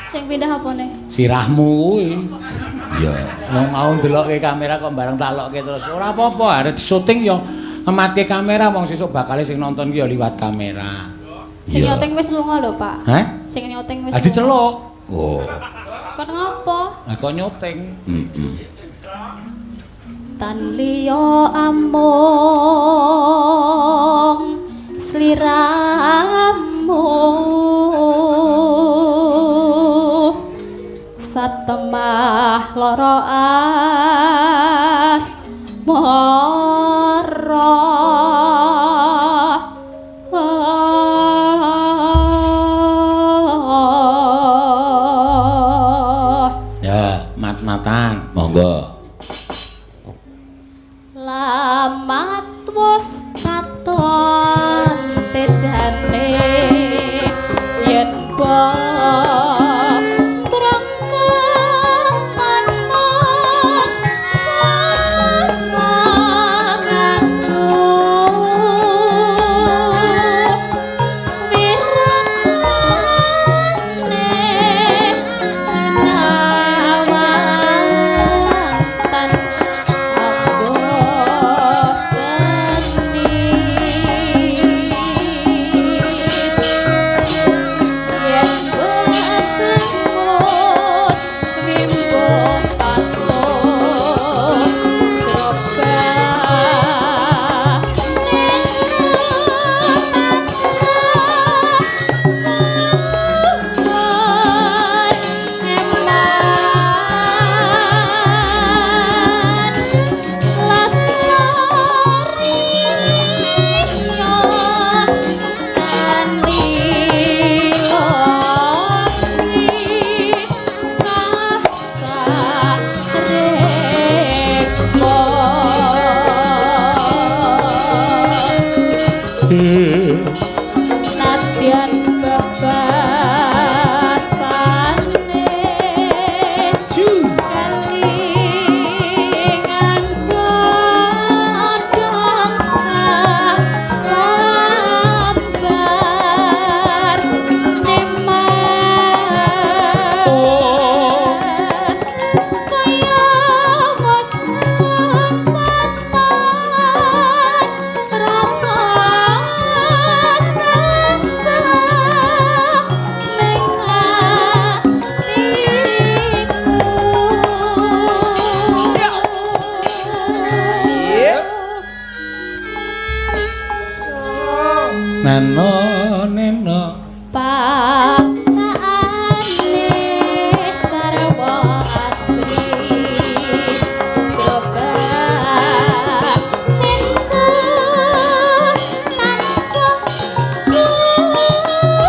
Sing pindah apane? Sirahmu kuwi. Iya. Wong mau ndelokke kamera kok bareng tak lokke terus ora apa-apa, arep syuting ya ngematke kamera wong sesuk bakale sing nonton ki ya liwat kamera. Sing nyoting wis lunga lho, Pak. Hah? Sing nyoting wis. Ha diceluk. Oh. Kon ngopo? Lah kok nyoting. Heeh. Tan liya amung sliramu lara asmara. Ya, mat-matan, monggo. Lamat wis katon tejane yen nadyan bebasane kelingan godhong salambar nemas kaya wis kencatan rasa sengsara ning atiku. Neno neno Pacaane sarwa asri coba tinku tansah luhur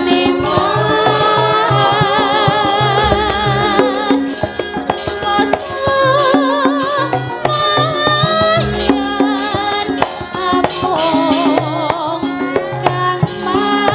nimas lumayan apung kang mas.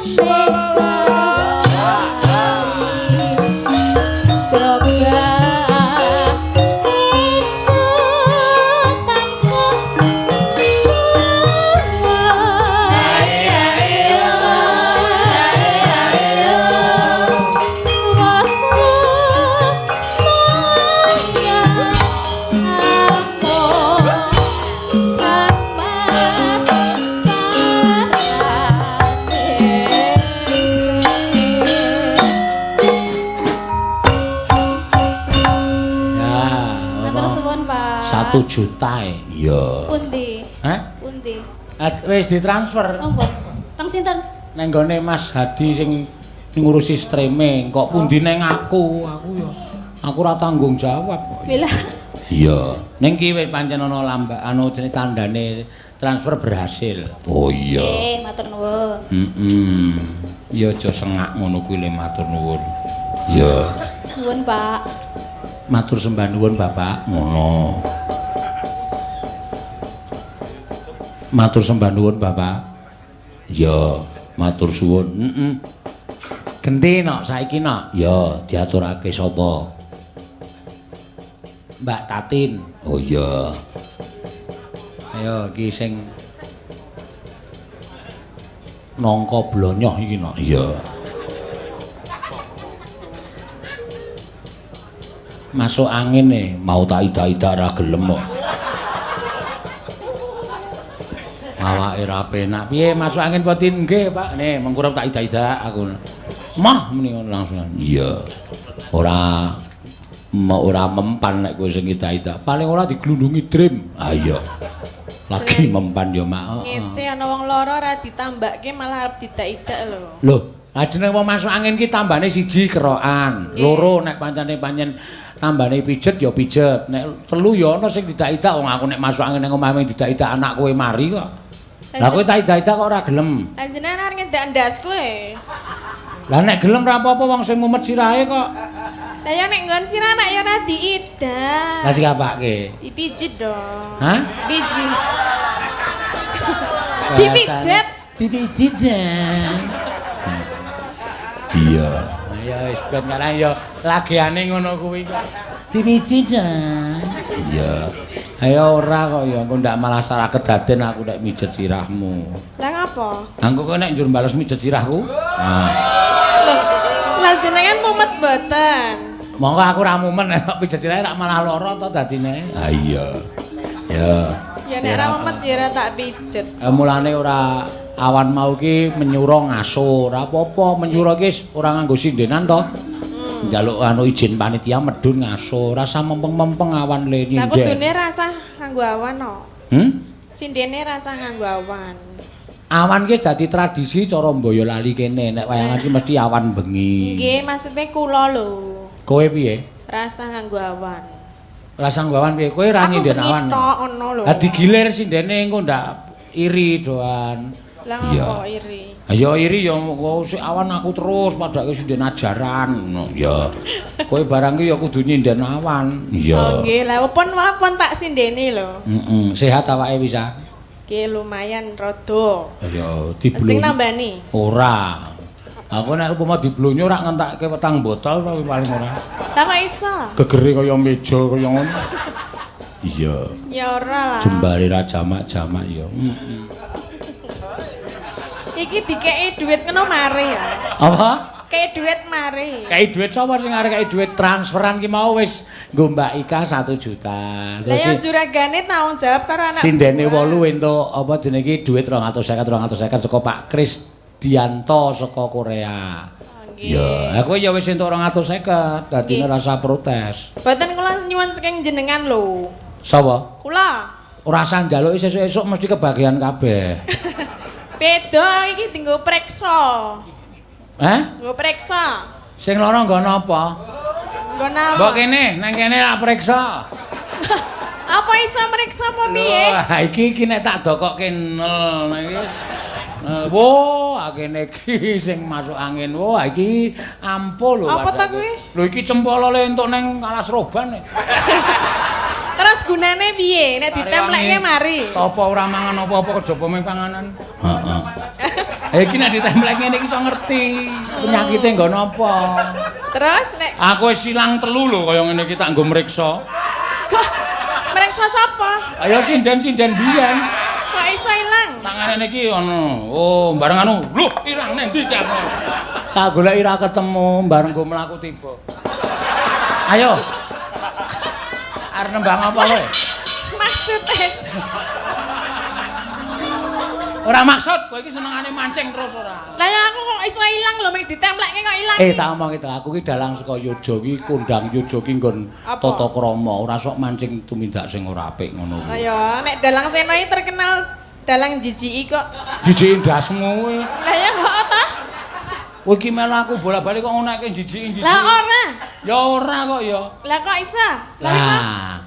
1 juta e. Iya. Pundi? Hah? Pundi? Wis ditransfer. Oh, mbok. Teng sinten? Neng gone Mas Hadi sing ngurusi streaming. Kok pundi neng aku? Aku ya aku ora tanggung jawab kok. Bila. Iya. Ning ki wis pancen ana lambak anu jenenge tandane transfer berhasil. Oh iya. Nggih, matur nuwun. Heeh. Ya aja sengak ngono kuwi le matur nuwun. Iya. Nuwun, Pak. Matur sembah nuwun, Bapak. Ngono. Matur sembah nuwun, Bapak. Ya, matur suwun. Heeh. Genti nok saiki nok. Ya, diaturake sapa? Mbak Tatin. Oh iya. Ayo iki sing nangka blonyoh iki nok. Iya. Masuk angin e, mau tak idak-idak ra gelem kok. Awake ra penak. Piye masuk angin apa tin? Nggih, Pak. Nih, mengkurep tak idak-idak aku. Mah muni ngono langsung. Iya. Ora ora mempan nek kowe sing idak-idak. Paling ora diglundungi dream. Ah iya. Lagi mempan ya, Mak. Ngece ana wong lara ora ditambakke malah arep didak-idak lho. Lho, jenenge wong masuk angin ki tambane siji kerokan, loro nek pancene pancen tambane pijet ya pijet, nek telu ya ana sing didak-idak. Wong aku nek masuk angin nang omahe didak-idak anak kowe mari kok. Lah kowe tak idak-idak kok ora gelem. Lah jenengan arep ngedak ndasku e. Lah nek gelem ra apa-apa wong sing mumet sirahe kok. Lah ya nek nggon sirah nak ya ora diidak. Lah dikapake? Dipijit dong. Hah? Pijit. Dipijet. Dipijit ya. Iya. Ya wis ben karang ya lagiane ngono kuwi kok. Dipijit ya. Iya. Ayo ora kok ya engko ndak malah salah kedaden aku nek mijet sirahmu. Lah ngapa? Engko kowe nek njur bales mijet sirahku. Nah. Loh, lah jenengan mumet mboten? Monggo aku ora mumet nek pijet sirahe rak malah lara to dadine. Ha iya. Ya. Ya nek ora mumet ya ora tak pijet. Mulane ora awan mau ki menyura ngaso, ora apa-apa menyura ki ora nganggo sindenan to. Njaluk anu izin panitia medhun ngaso, rasa mempeng-mempeng awan le nyinden. Lah kudune rasah nganggo awan no. Hmm? Sindene rasah nganggo awan. Awan ki dadi tradisi cara Boyolali kene, nek wayangan ki mesti awan bengi. Nggih, maksudnya kula lho. Kowe piye? Rasah nganggo awan. Rasah nganggo awan piye? Kowe ra nyinden awan. Aku bengi tok ngono lho. Lah digilir sindene engko ndak iri doan. Lah ngopo iri? Ya iri ya kok sik awan aku terus padake sinden ajaran ngono. Ya. Kowe barang ki ya kudu nyinden awan. Iya. Oh nggih, lah pun tak sindene lho. Heeh, sehat awake bisa. Nggih lumayan rada. Ya diblonyo. Sing nambani? Ora. Aku nek upama diblonyo ora ngentake petang botol paling ora. Lah kok iso? Gegere kaya meja kaya ngono. Iya. Ya ora lah. Jembare ra jamak-jamak ya. Heeh. Iki dikeki dhuwit ngono mari ya. Apa? Kei dhuwit mari. Kei dhuwit sapa sing arep kei dhuwit transferan ki mau wis nggo Mbak Ika 1 juta. Lah ya juragane tanggung jawab karo anak. Sindene 8 entuk apa jenenge iki dhuwit 250 250 saka Pak Kris Dianto saka Korea. Iya, aku ya wis entuk 250, dadine rasa protes. Mboten kula nyuwun saking jenengan lho. Sapa? Kula. Ora usah njaluki sesuk-esuk mesti kebagian kabeh. Beda iki dienggo preksa. Hah? Nggo preksa. Sing lara nggo napa? Nggo napa? Mbok kene, nang kene tak preksa. Apa iso mreksa apa piye? Lho, iki iki nek tak dokokke nol iki. Wo, kene iki sing masuk angin. Wo, iki ampuh lho. Apa ta kuwi? Lho iki cempolo le entuk nang alas roban. Terus gunane piye? Nek ditempleke mari. Apa ora mangan apa-apa kejaba mung panganan? Heeh. Iki nek ditemplek ngene iki iso ngerti penyakite nggo napa. Terus nek aku wis ilang telu lho kaya ngene iki tak nggo mriksa. Kok mriksa sapa? Ayo sinden-sinden biyen. Kok iso ilang? Tangane iki ana. Oh, bareng anu. Lho, ilang nang ndi iki aku? Tak goleki ra ketemu, bareng nggo mlaku tiba. Ayo. Arep nembang apa kowe? Maksude. Ora maksud, kowe iki senengane mancing terus ora. Lah ya aku kok iso ilang lho, mek ditemplekke kok ilang. Tak omong itu, aku ki dalang saka Yojo ki kondang Yojo ki nggon tata krama, ora sok mancing tumindak sing ora apik ngono kuwi. Lah ya, nek dalang Seno iki terkenal dalang jijiki kok. Jijiki ndasmu kuwi. Lah ya kok ta? Kowe iki melu aku bola-bali kok ngonekke jijiki-jijiki. Lah ora. Ya ora kok ya. Lah kok iso? Lah.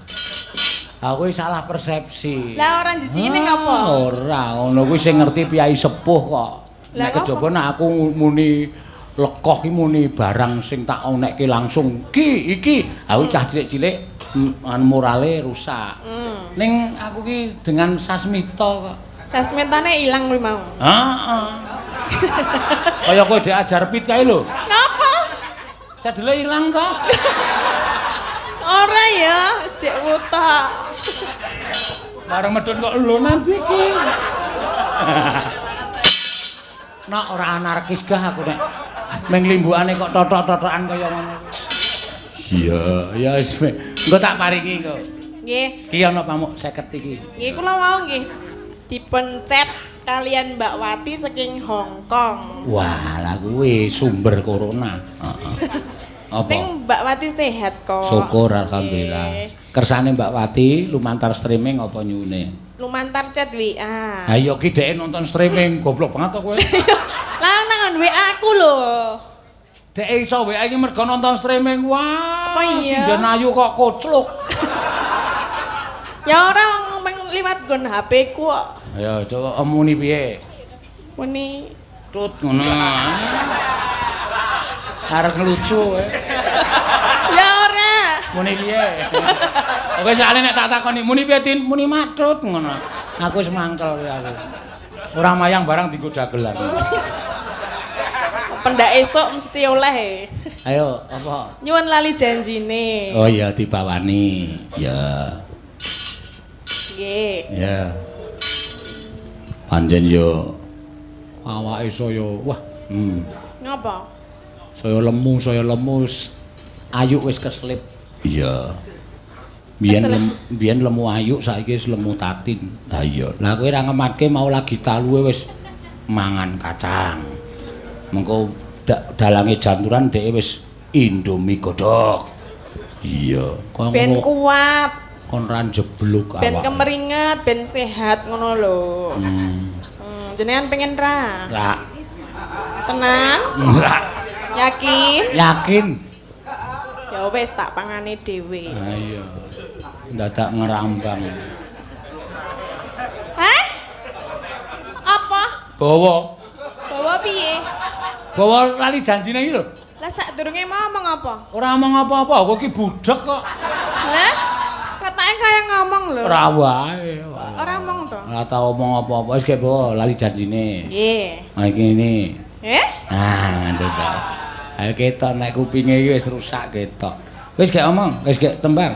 Aku salah persepsi. Lah ora jijiki ning apa? Ora, ngono kuwi sing ngerti piyai sepuh kok. Nek kejaba nek aku muni lekoh ki muni barang sing tak onekke langsung ki iki, aku cah cilik-cilik morale rusak. Ning aku ki dengan sasmita kok. Sasmitane ilang kuwi mau. Heeh. Kaya kowe diajar pit kae lho. Napa? Sadele ilang to. Ora ya, jek wuta. Bareng medhun kok lho nanti iki. Nak ora anarkis gah aku nek ming limbukane kok totok-totokan kaya ngono. Iya, ya wis. Engko tak paringi engko. Nggih. Ki ana pamuk 50 iki. Nggih kula wau nggih dipencet kalian Mbak Wati saking Hong Kong. Wah, lah kuwi sumber corona. Heeh. Apa? Ning Mbak Wati sehat kok. Syukur alhamdulillah. Kersane Mbak Wati lumantar streaming apa nyune? Lumantar chat WA. Ha iya ki dheke nonton streaming, goblok banget to kowe. Lah nang WA aku lho. Dheke iso WA iki mergo nonton streaming. Wah, apa iya? Sinden ayu kok kocluk. Ya ora wong liwat nggon HP ku kok. Ayo coba muni piye? Muni tut ngono. Arep ngelucu kowe. Ya ora. Muni piye? Oke soalé nek tak takoni muni piye Tin? Muni matut ngono. Aku wis mangkel ya aku. Ora mayang barang dienggo dagelan. Pendak esuk mesti oleh. Ayo, apa? Nyuwun lali janjine. Oh iya dibawani. Ya. Nggih. Ya. Pancen yo awake saya wah, Ngapa? Saya lemu ayu wis keselip. Iya. Biyen lemu ayu saiki wis lemu tatin. Ha iya. Lah kowe ora ngematke mau lagi taluwe wis mangan kacang. Mengko dalange janturan dheke wis Indomie godhog. Iya. Ben kuat. Kon ra njebluk awake. Ben kemeringet, ben sehat ngono lho. Jenengan pengen ra? Ra. Tenan? Ra. Yakin? Yakin. Ya wis tak pangane dhewe. Ha iya. Ndadak ngerambang. Hah? Apa? Bawa. Bawa piye? Bawa lali janjine iki lho. Lah sadurunge mau ngomong apa? Ora ngomong apa-apa, kowe iki budhek kok. Lah, katanya kaya ngomong lho. Ora wae. Ora ngomong to? Ora tau ngomong apa-apa, wis gek bawa lali janjine. Nggih. Nah iki ngene. Eh? Ah, ngono ta. Ayo ketok nek kupinge iki wis rusak ketok. Wis gek omong, wis gek tembang.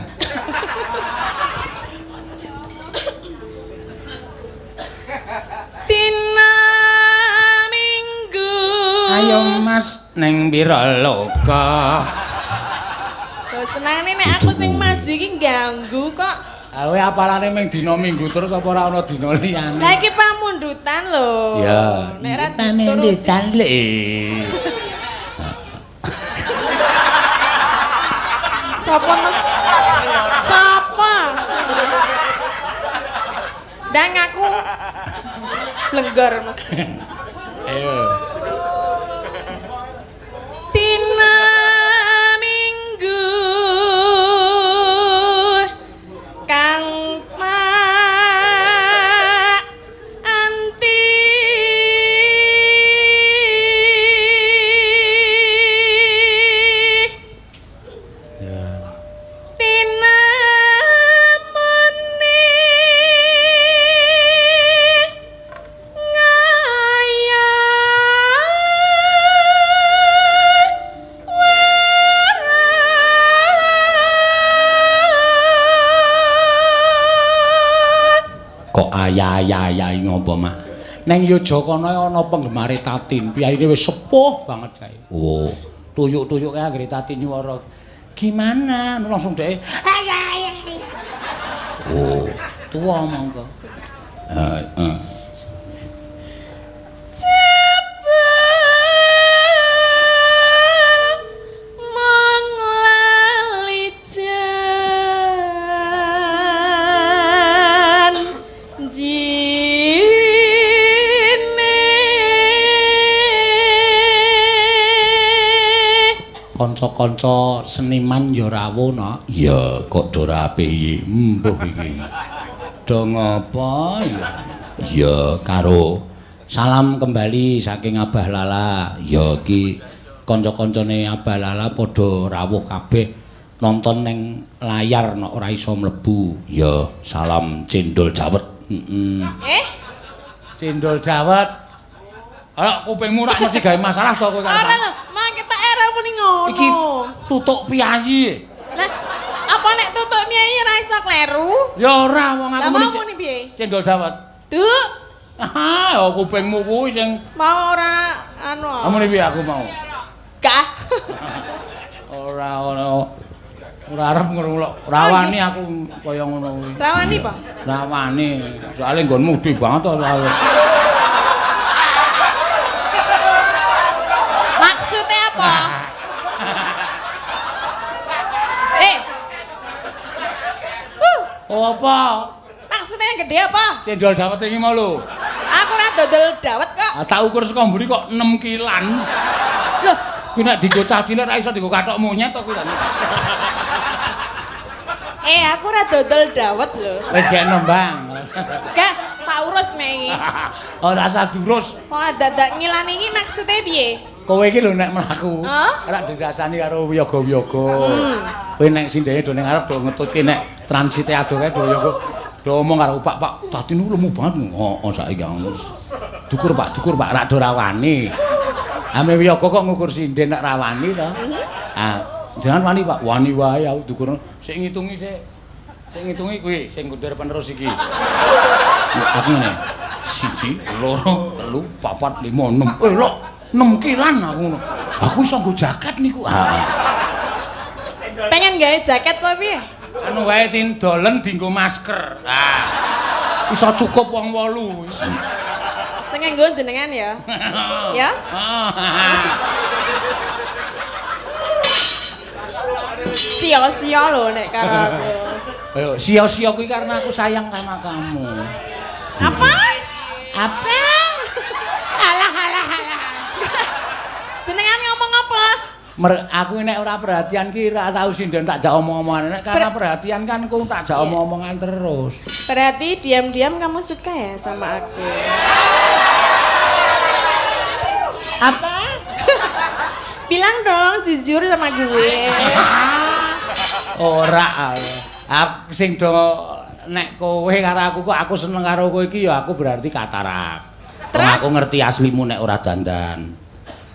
Dina Minggu. Ayo Mas ning Wiraloka. Lho senengane nek aku sing maju iki ganggu kok. Kowe apalane ming dina Minggu terus apa ora ana dina liyane? Lah iki pamundutan lho. Ya, nek ora pamundutan lho. Sapa? Sapa? Ndang aku blenggor mesti. Ayo. Dina Minggu kang tak anti ya. Tinemune ngayal. Ya ya ya ngopo, Mak? Neng Yojakana ana penggemare Tatin, piyayine wis sepuh banget kae. Oh, tuyuk-tuyuk kae anggere Tatin nyuwara. Gimana? Langsung dhek. Oh, tuwa monggo. Heeh. Jebul mung lali janjine. Kanca-kanca seniman ya rawuh, no. Iya, kok do rapi iki. Mbuh iki. Do ngapa ya? Iya, karo salam kembali saking Abah Lala. Ya iki kanca-kancane Abah Lala padha rawuh kabeh nonton ning layar nek ora iso mlebu. Ya, salam cendol dawet. Heeh. Eh, Cendol dawet. Ora kupingmu rak mesti gawe masalah to kowe ora lho, mang ketok era muni ngono. Iki tutuk piyayi. Lah, apa nek tutuk piyayi ora iso kleru? Ya ora wong aku Lah mau muni piye? Cendol dawet. Duk, Ah, ya kupingmu kuwi sing mau ora anu. muni piye aku mau. Gak. Ora ono. Ora arep ngrungok. Rawani aku kaya ngono kuwi. Rawani apa? Rawani. Soale nggonmu gedhe banget to soale. Maksudnya apa? Eh. Oh, apa? Maksudnya yang gede apa? Cendol dawet iki mau lho. Aku ora dodol dawet kok. Ah, tak ukur saka mburi kok 6 kilan. Loh, Kuwi nek dienggo cah cilik ra iso dienggo kathok monyet to kuwi ta. Aku ora dodol dawet lho. Wis gekno, Bang. Gak, tak urus nek iki. Ora usah durus. Kok dadak ngilani iki maksudnya piye? Kowe iki lho nek mlaku, Hah? ora dirasani karo wiyaga-wiyaga. Kowe nek sindene do ning ngarep do ngetutke nek transite adoh kae do wiyaga. Do omong karo Pak, Pak, Tatin lemu banget. Heeh, saiki aku. Dukur Pak, dukur Pak, rak do rawani. Ame wiyaga kok ngukur sinden nek rawani to. Ah, jangan wani Pak, wani wae aku dukur. Sik ngitungi sik. Sik ngitungi kuwi sing ngundher penerus iki. Aku ngene. 1, 2, 3, 4, 5, 6. Eh, lho, 6 kilan aku ngono. Aku iso nggo jaket niku. Ah. Pengen gawe jaket apa piye? Anu wae tindolen dienggo masker. Ah. Iso cukup wong 8. Sing nganggo jenengan ya. Ya? Sia-sia lho nek karo aku. Ayo, sia-sia kuwi karena aku sayang sama kamu. Apa? Apa? Alah alah alah. Jenengan ngomong apa? Aku nek ora perhatian ki ora tau sinden tak jak omong-omongan. Nek karena perhatian kan ku tak jak omong-omongan terus. Berarti diam-diam kamu suka ya sama aku. Apa? Bilang dong jujur sama gue. Ora. Aku sing do nek kowe karo aku kok aku seneng karo kowe iki ya aku berarti katarak. Terus? Aku ngerti aslimu nek ora dandan.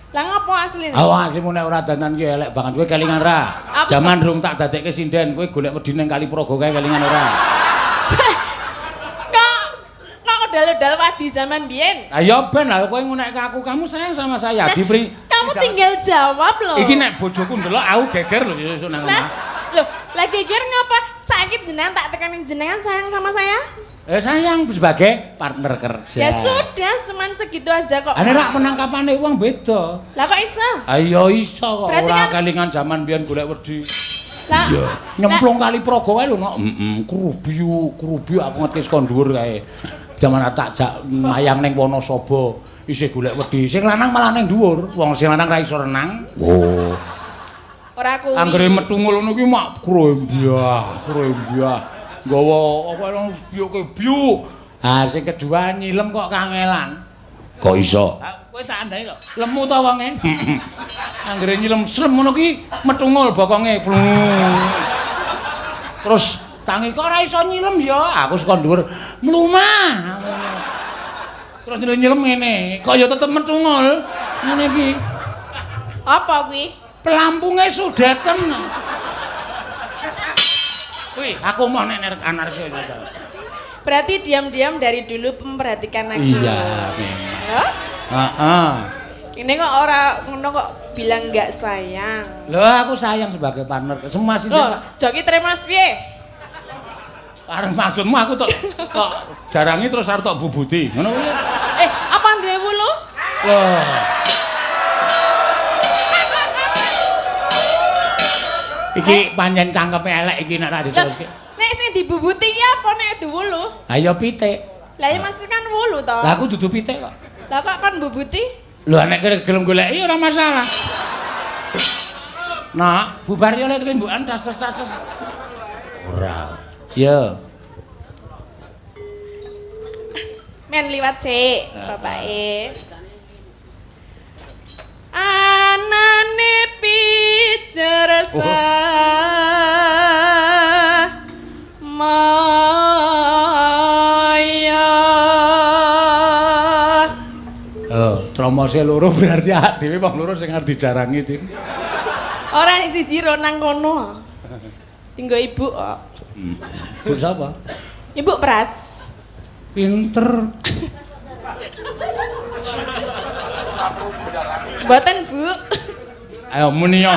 Lah ngopo asline? Oh, aslimu nek ora dandan ki elek banget. Kowe kelingan ra? Jaman rung tak dadekke sinden, kowe golek wedi ning Kali Progo kae kelingan ora? Kok udal-udal wadi zaman biyen? Lah ya ben lah kowe ngunekke aku, kamu sayang sama saya. Diberi kamu tinggal jawab lho. Iki nek bojoku ndelok aku geger lho sesuk nang omah. Lho, lah geger ngapa? Saiki jenengan tak tekani jenengan sayang sama saya? Sayang sebagai partner kerja. Ya sudah, cuman segitu aja kok. Ane rak penangkapane wong beda. Lah kok iso? Ayo iso kok. Berarti ora kan... kelingan zaman biyen golek wedi. Lah iya. Nyemplung Kali Progo kae lho, nok. Heeh, krubiu aku ngerti saka dhuwur kae. Jaman tak jak mayang ning Wonosobo isih golek wedi. Sing lanang malah ning dhuwur. Wong sing lanang ra iso renang. Oh. Ora kuwi. Anggere metu ngono kuwi mak krembyah, krembyah. Nggawa apa nang biuke biuk. Ah sing kedua nyilem kok kangelan. Kok iso? Kowe sak andai kok. Lemu ta wonge? Anggere nyilem slem ngono ki metungul bokonge. Terus tangi kok ora iso nyilem ya. Aku saka dhuwur mlumah. Terus nyilem ngene, kok ya tetep metungul. Ngene iki. Apa kuwi? Pelampunge sudeten. Kuwi aku mau nek anarki. Berarti diam-diam dari dulu memperhatikan aku. Iya, memang. Loh? Heeh. Ini kok ora ngono kok bilang nggak sayang. Loh, aku sayang sebagai partner. Semua sih. Loh, joki terima piye? Arep maksudmu aku tok tok jarangi terus arep tok bubuti. Ngono kuwi. Apa duwe wulu? Loh. Iki pancen cangkeme elek iki nek ra diteruske. Nek sing dibubuti ki apa nek duwe wulu? Ayo pitik. Lah ya masih kan wulu to. Lah aku dudu pitik kok. Lah kok kon bubuti? Lho nek gelem goleki ora masalah. Nak, bubar yo lek rimbukan tas-tas. Ora. Ya. Men liwat sik, bapake. Anane pijer maya. Oh, tromose loro berarti awake dhewe wong loro sing arep dijarangi, Din. Ora siji ro nang kono. Tinggo ibu kok. Bu sapa? Ibu Pras. Pinter. Mboten, Bu. Ayo munio.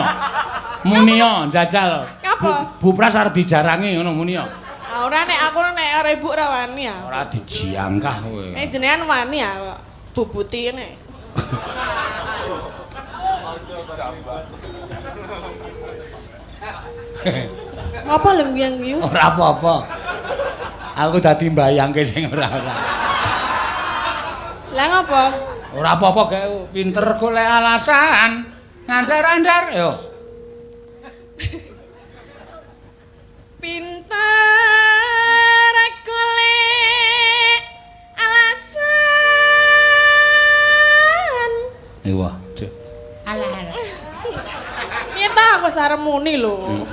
Munio jajal. Ngapa? Bu Pras arep dijarangi ngono munio. Ah ora nek aku nek ora ibu ora wani ya. Ora dijangkah kowe. Nek jenengan wani ya kok. Bubuti nek. Ngapa lho guyu-guyu? Ora apa-apa. Aku dadi mbayangke sing ora-ora. Lah ngapa? Ora apa-apa gawe pinter golek alasan. Ngandar-andar yo. Pinter golek alasan. Wah, duh. Alah-alah. Piye ta aku sarem muni lho.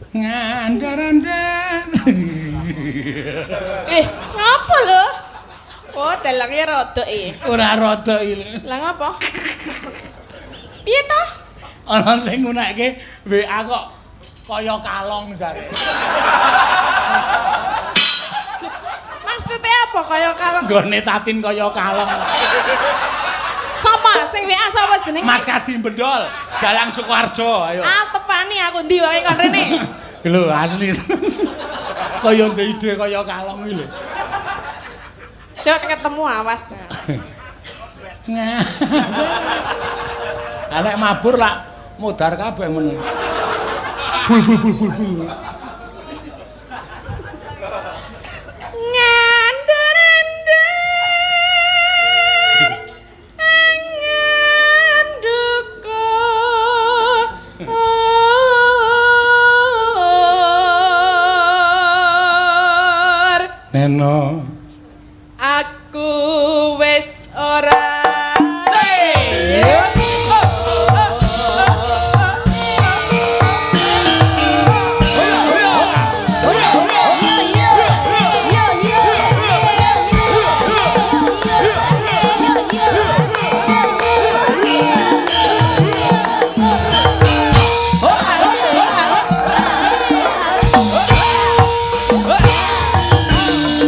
Ngandar-andar. Ngapa lho? Oh, dalangnya rodok iki. Ora rodok iki. Lah ngapa? Piye ta? Ana sing ngunekke WA kok kaya kalong jare. Maksudnya apa kaya kalong? Nggone Tatin kaya kalong. Sapa sing WA sapa jenenge? Mas Kadi Bendol, Dalang Sukoharjo, ayo. Ah, tepani aku ndi wae kon rene. Lho asli. Kaya ndek ide kaya kalong iki lho. Cok ketemu awas. Lah nek mabur lak modar kabeh men. Bul bul bul bul bul. Ngandar-andar angan duka. Neno. Aku wis ora.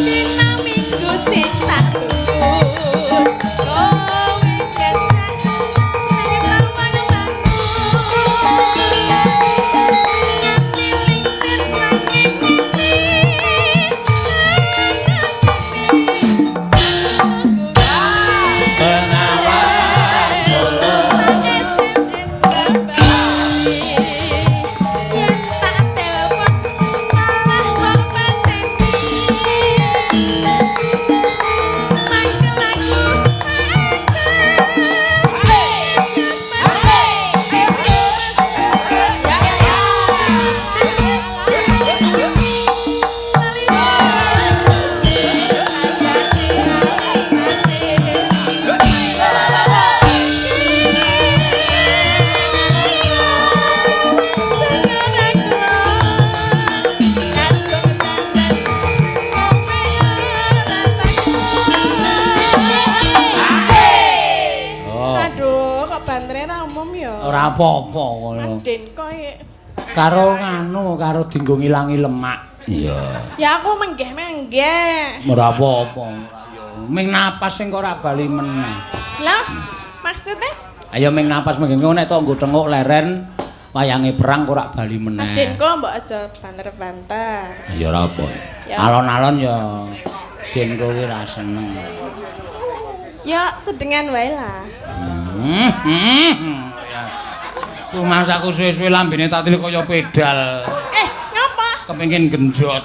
Dina minggu sing tak tunggu, kowe biasa ning tawang-tawangku. Nganti lingsir saking mimpi, Bengawan Solo. SMS kabare, yen tak telepon malah mbok pateni. Mangkel aku Oh. Aduh, kok bantere ra umum ya? Ora apa-apa ngono. Mas Denko ya. Karo nganu, karo dinggo ngilangi lemak. Iya. Ya aku menggeh-menggeh. Ora apa-apa, ora ya. Ming napas sing kok ora bali meneh. Lah, maksudnya? Ayo ming napas mengene nek tok nggo tenguk leren wayange perang kok ora bali meneh. Mas Denko mbok aja banter-banter. Ya ora apa. Ya. Alon-alon ya Denko ki ra seneng. Ya sedengan wae lah. Ya. Rumangsaku suwe-suwe lambene tak tilik kaya pedal. Ngapa? Kepengin genjot.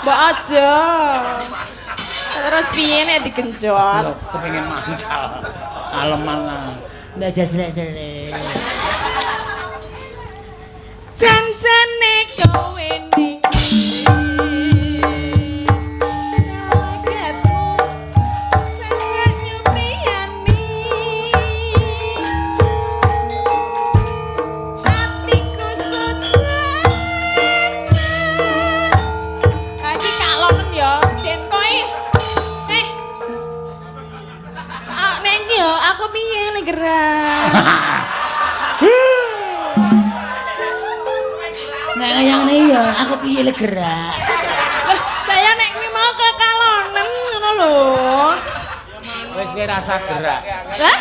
Mbok aja. Terus piye nek digenjot? Kepengin mancal. Aleman. Mbak aja selek-selek. Janjane kowe ning Nalagatmu sajak nyupriyani. Atiku sujana. Iki kalonen ya, Den koe. Ah, nek iki yo aku piye nek gerak. Nek kaya ngene ya aku piye le gerak. Lah, lah ya nek kuwi mau kekalonen ngono lho. Wis kowe rasa gerak. Lah,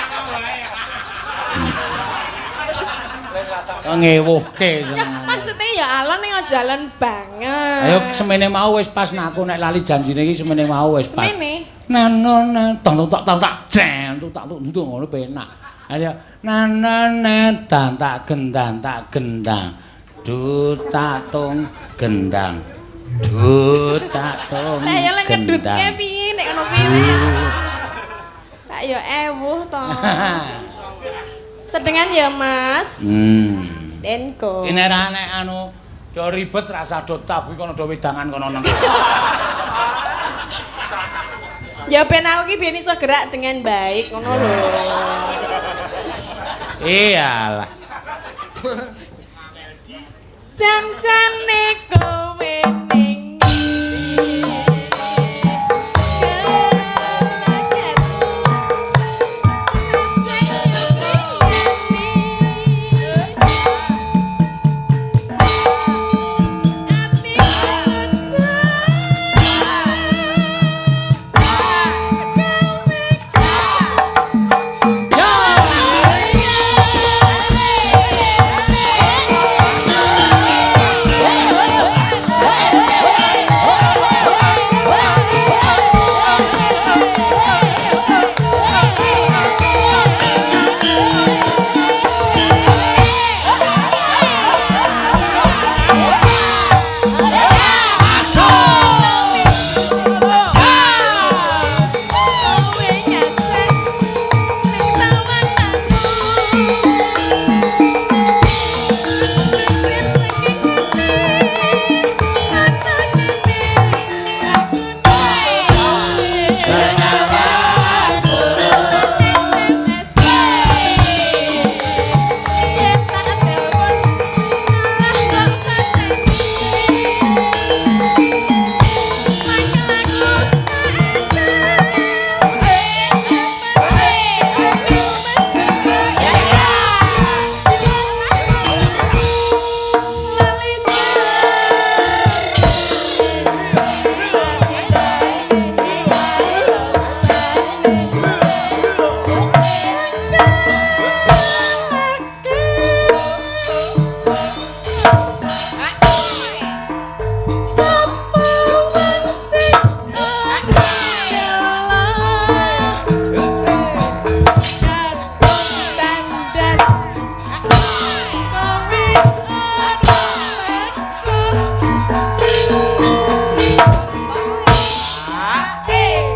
Kok ngewuhke ya maksudnya ya alon ning aja alon banget. Ayo semene mau wis pas nek aku nek lali janjine iki semene mau wis pas. Semene. Nan nan tang tak tang tak jen tak tak nduk ngono penak. Ayo nan nan nan dan tak gendang tak gendang. Du tak tung gendang. Du tak tung. Lah ya lek ngedutke gendang. piye nek ngono kuwi wis. Tak ya ewuh to. Sedengan ya Mas. Denko. Ini ra nek anu do ribet rasa do tabu kono do wedangan kono nang. Ya ben aku ki ben iso gerak dengan baik ngono lho. Iyalah. Janjane kowe ning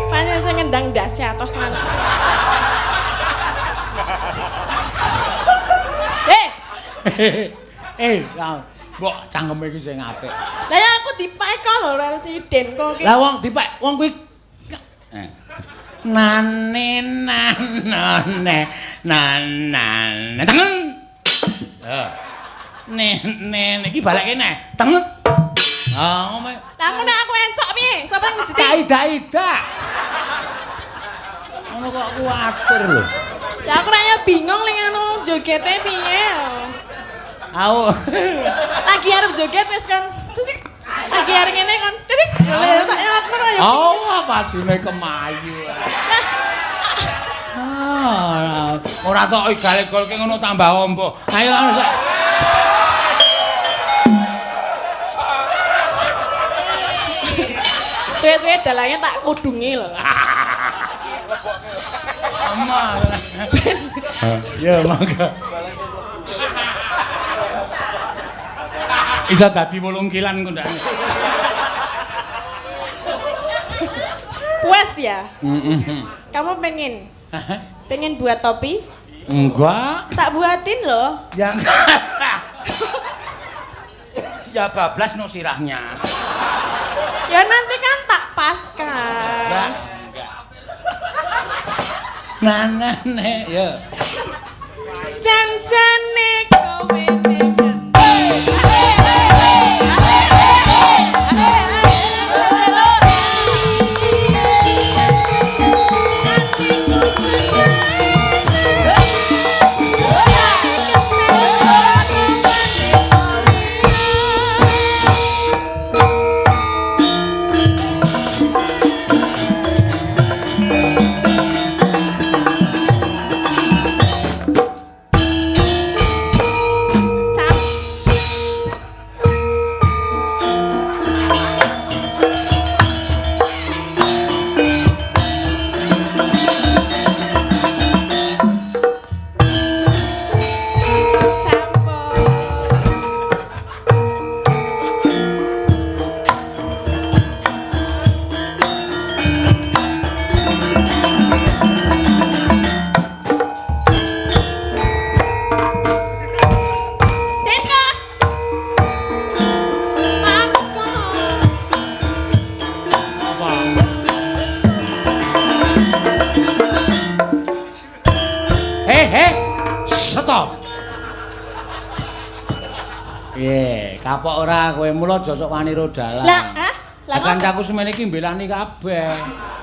Pancen sing ngendang ndase atos tenan. Ya, mbok cangkeme iki sing apik. Lah ya aku dipek lho karo si Denko ki. Lah wong dipek wong kuwi nane nanone nanane tengen. Ne ne iki balekke neh. Tengen. Ah, ngomong. Lah aku nek aku encok piye? Sapa sing ngejeti? Tak idak. Ngono kok kuwatir lho. Lah aku nek ya bingung ning anu jogete piye. Aku Lagi arep joget wis kan. Terus lagi arep ngene kon. Titik. Lha tak nyawat ngono ya. Oh, padune kemayu. Ah, ora tok igale-golke ngono tambah ombo. Ayo anu sak. Suwe-suwe dalangnya tak kudungi lho. Ama. Ya monggo. Isa dadi 8 kilan kok ndakne. Puas ya? Heeh. Kamu pengen? Pengen buat topi? Enggak. Tak buatin loh. Ya. Ya bablas no sirahnya. Ya nanti kan tak paskan. Enggak, enggak. Nah, nah, nah, ya. Jan-jane kowe ning Kapok ora kowe mula aja sok wani ro dalang. Lah, hah? Lah kancaku semene iki mbelani kabeh.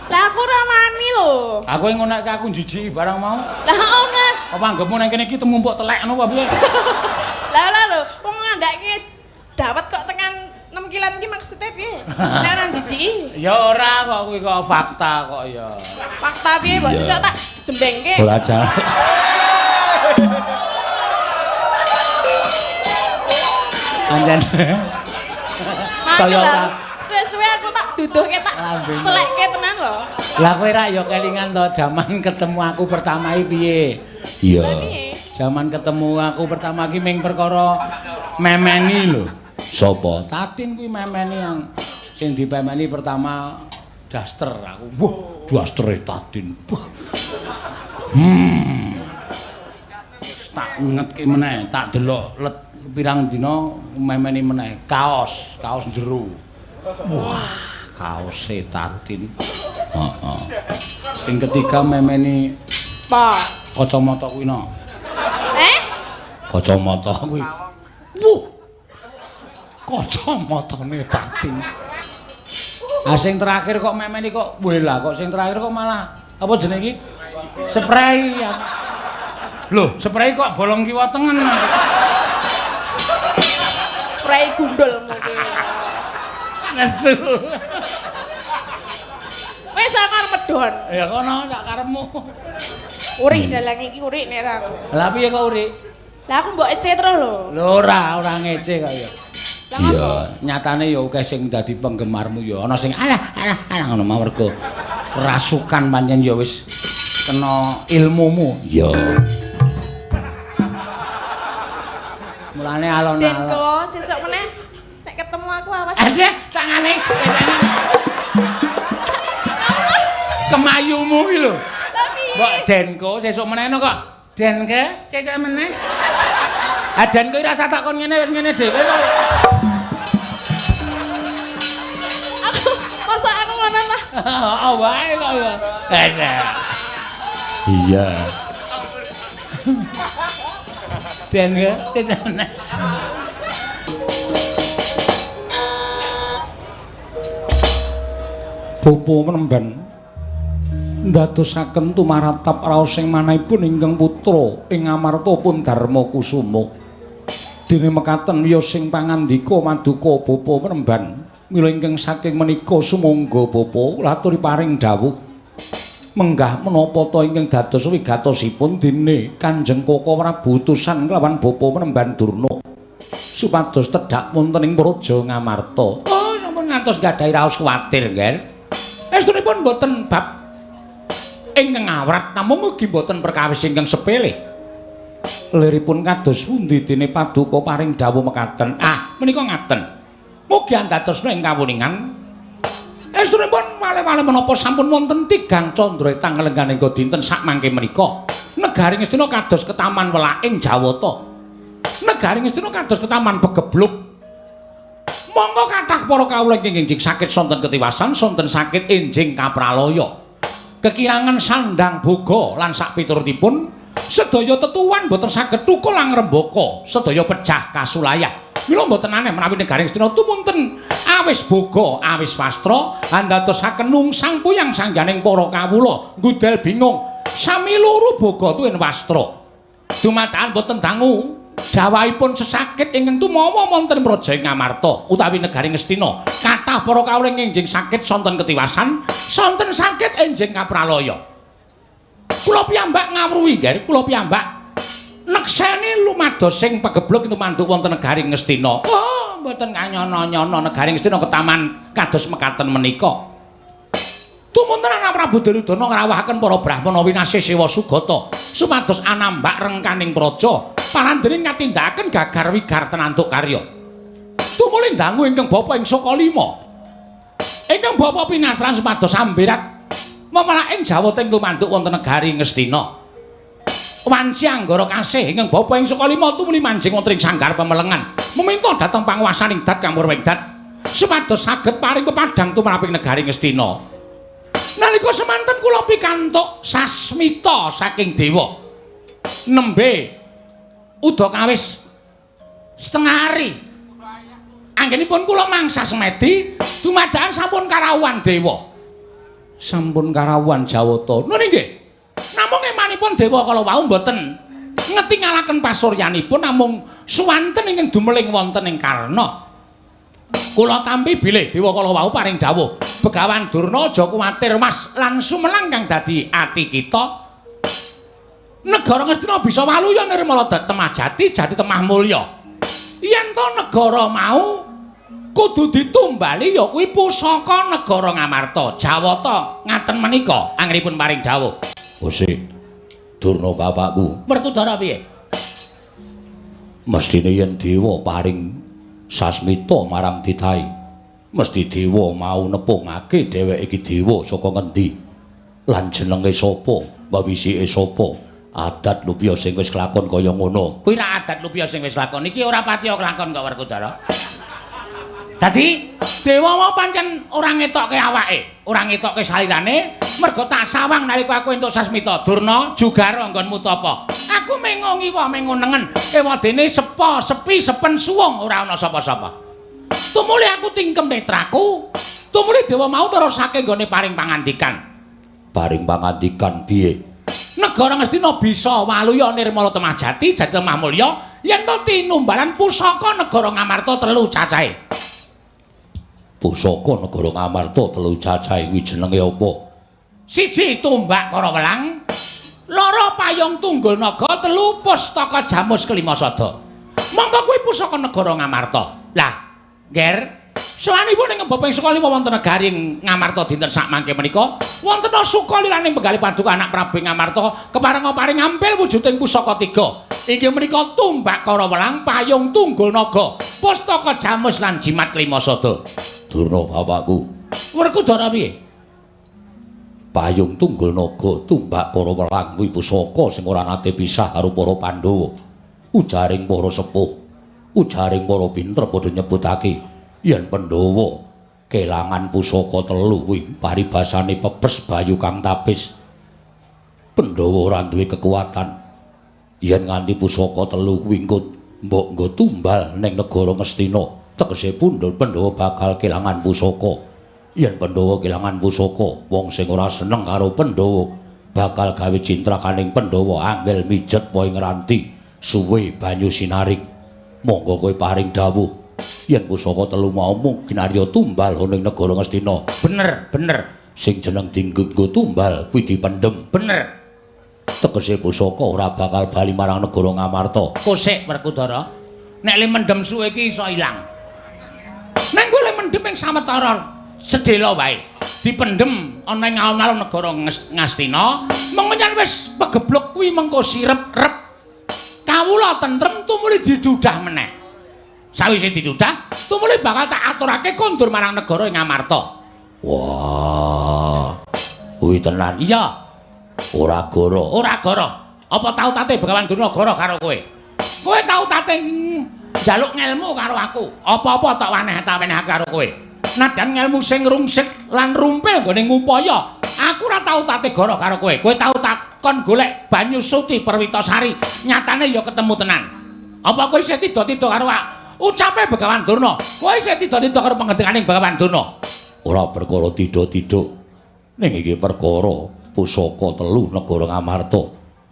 Lah aku ora wani lho. Aku ngonekke aku njijiki barang mau. Lah ora. Apa anggepmu nang kene iki temumpuk telek ngono apa piye? Lah lah lho, wong ngandhake dawet kok tekan 6 kilan iki maksudnya piye? Nek ora njijiki. Ya ora kok kuwi kok fakta kok ya. Fakta piye mbok cocok tak jembengke. Belajar. Anjen. Saya suwe-suwe aku tak duduhke tak celekke tenan lho. Lah kowe rak ya kelingan to jaman ketemu aku pertama iki piye? Iya. Jaman ketemu aku pertama iki ming perkara memeni lho. Sapa? Tatin kuwi memeni yang sing dipemeni pertama daster aku. Wah, dastere Tatin. Wah. Tak ngetke meneh, tak delok let pirang dina memeni meneh kaos, kaos jero. Wah, kaose Tatin. Heeh. Sing ketiga memeni apa? Kacamata kuwi no. Eh? Kacamata kuwi. Wuh. Kacamatane Tatin. Ah sing terakhir kok memeni kok weh lah kok sing terakhir kok malah apa jenenge iki? Spray. Loh, spray kok bolong kiwa tengen. Spray gundul mungkin. Nesu. Wis aku arep medhon. Ya kono sak karepmu. Urik dalang iki urik nek ra aku. Lah piye kok urik? Lah aku mbok ece terus lho. Lho ora, ora ngece kok ya. Iya, nyatane ya akeh sing dadi penggemarmu ya ana sing alah alah alah ngono mau mergo rasukan pancen ya wis kena ilmumu. Iya. Mulane alon-alon. Denko, sesuk meneh nek ketemu aku awas. Aduh, tangane. Kemayumu iki lho. Lah piye? Mbok Denko sesuk meneh kok. Denke, sesuk meneh. Ah Denko rasa tak kon ngene wis ngene dhewe kok. Aku masa aku ngono ta? Heeh wae kok ya. Iya. Denke, sesuk meneh. Bapa menemban ndadosaken tumaratap raos ing manahipun ingkang putra ing amarta pun Darma Kusuma. Dene mekaten wiya sing pangandika maduka bapa Mremban. Mila ingkang saking menika sumangga bapa laturi paring dawuh. Menggah menapa ta ingkang dados wigatosipun dene Kanjeng Koko Prabu utusan kelawan bapa Mremban Durna supados tedhak wonten ing Praja Ngamarta. Oh, sampun ngantos gadhahi raos kuwatir, Ngger. Estunipun mboten bab ingkang awrat namung ugi mboten perkawis ingkang sepele. Liripun kados pundi dene paduka paring dawuh mekaten? Ah, menika ngaten. Mugi andadosna ing kawuningan. Estunipun wale-wale menapa sampun wonten tigang candra etang lengganing dinten sakmangke menika. Negari Ngastina kados ketaman welaking Jawata. Negari Ngastina kados ketaman pegebluk. Monggo kathah para kawula ingkang enjing sakit sonten ketiwasan, sonten sakit enjing kapralaya. Kekirangan sandang boga lan sakpiturutipun sedaya tetuwan boten saged tukul lan ngrembaka, sedaya pejah kasulayah. Mila mboten aneh menawi negari Ngastina tumunten awis boga, awis wastra andadosaken nungsang puyang sangganing para kawula nggudel bingung. Sami loro boga tuwin wastra. Dumadakan boten dangu dawahipun sesakit ingkang tumawa wonten Praja Ngamarta utawi negari Ngastina. Kathah para kawula enjing sakit sonten ketiwasan, sonten sakit enjing kapralaya. Kula piyambak ngawruhi, Ngger, kula piyambak nekseni lumados sing pegebluk tumanduk wonten negari Ngastina. Oh, mboten kanyono-nyono negari Ngastina ketaman kados mekaten menika. Tumunten anak Prabu Duryudana ngrawuhaken para brahmana winasih sewa sugata supados anambak rengkaning praja parandene ngatindakaken gagar wigar tenantuk karya. Tumuli dangu ingkang bapa ing Sukalima. Ingkang bapa pinasran supados amberat memelaking Jawata ing tumanduk wonten negari Ngastina. Wanci Anggara kasih ingkang bapa ing Sukalima tumuli manjing wonten ing sanggar pemelengan meminta dhateng panguwasaning dat Kamurwengdat supados saged paring pepadhang tumraping negari Ngastina. Nalika semanten kula pikantuk sasmita saking dewa nembe udakawis setengah hari anggenipun kula mangsa semedi dumadakan sampun karawuhan dewa. Sampun karawuhan Jawata. Nun nggih. Namung emanipun dewa kala wau mboten ngetingalaken pasuryanipun namung suwanten ingkang dumeling wonten ing Karna. Kula tampi bilih dewa kala wau paring dawuh, Begawan Durna aja kuwatir Mas lan sumelang kang dadi ati kita. Negara Ngastina bisa waluya nirmala temah jati jati temah mulya. Yen to negara mau kudu ditumbali ya kuwi pusaka negara Ngamarta, Jawata ngaten menika anggenipun paring dawuh. Bose Durna bapakku. Werkudara piye? Mestine yen dewa paring sasmita marang titahe, mesti dewa mau nepungake dheweke iki dewa saka ngendi lan jenenge sapa, wawisike sapa, adat lupya sing wis kelakon kaya ngono. Kuwi ra adat lupya sing wis kelakon iki ora patiya kelakon kok Werkudara. Dadi dewa mau pancen ora ngetokke awake, ora ngetokke salirane, mergo tak sawang nalika aku entuk sasmita. Durna jugara nggonmu tapa. Aku mengo ngiwa mengo nengen, ewadene sepo, sepi, sepen suwung ora ana sapa-sapa. Tumuli aku tingkem netraku, tumuli dewa mau nerusake nggone paring pangandikan. Paring pangandikan piye? Negara Ngastina bisa waluya nirmala temah jati, jati temah mulya, yen to tinumbalan pusaka negara Ngamarta telu cacahe. Pusaka negara Ngamarta telu cacahe kuwi jenenge apa? Siji tumbak Karawelang, loro payung tunggul naga, telu pustaka jamus kelima sada. Monggo kuwi pusaka negara Ngamarta. Lah, Ngger, sowanipun ing bapa ing Sukalima wonten negari Ngamarta dinten sakmangke menika, wonten sukaliraning penggalih paduka anak Prabu Ngamarta keparenga paring ampil wujuding pusaka tiga. Inggih menika tumbak Karawelang, payung tunggul naga, pustaka jamus lan jimat kelima sada. Durna bapakku. Werkudara piye? Payung tunggul naga, tumbak Karawelang kuwi pusaka sing ora nate pisah karo para Pandhawa. Ujaring para sepuh, ujaring para pinter padha nyebutake yen Pandhawa kelangan pusaka telu kuwi paribasane pepes bayu kang tapis. Pandhawa ora duwe kekuatan yen nganti pusaka telu kuwi engko mbok nggo tumbal ning negara Ngastina, tegese pundhul Pandhawa bakal kelangan pusaka. Yen Pandhawa kelangan pusaka, wong sing ora seneng karo Pandhawa bakal gawe cintrakaning Pandhawa angel mijet wae ngranti suwe banyu sinaring. Monggo kowe paring dawuh yen pusaka telu mau mung ginarya tumbal ana ing negara Ngastina. Bener, bener. Sing jeneng dinggo tumbal kuwi dipendhem. Bener. Tegese pusaka ora bakal bali marang negara Ngamarta. Kosek Werkudara. Nek le mendhem suwe iki iso ilang. Ning kowe le mendhem ing sawetara sedhela wae. Dipendhem ana ing alun-alun negara Ngastina, mengko yen wis pegebluk kuwi mengko sirep-rep. Kawula tentrem tumuli didudah meneh. Sawise didudah, tumuli bakal tak aturake kondur marang negara Ngamarta. Wah. Kuwi tenan. Iya. Ora goro, ora goro. Apa tau tate Begawan Durna goro karo kowe? Kowe tau tate njaluk ngelmu karo aku. Apa-apa tak waneh-tawenehake karo kowe. Nadyan ngelmu sing rungsik lan rumpil nggone ngupaya, aku ora tau tate goro karo kowe. Kowe tau takon golek banyu suci Perwitasari, nyatane ya ketemu tenan. Apa kowe isih tida-tida karo ucape Begawan Durna? Kowe isih tida-tida karo pangendikaning Begawan Durna? Ora perkara tida-tida. Ning iki perkara pusaka telu negara Ngamarta.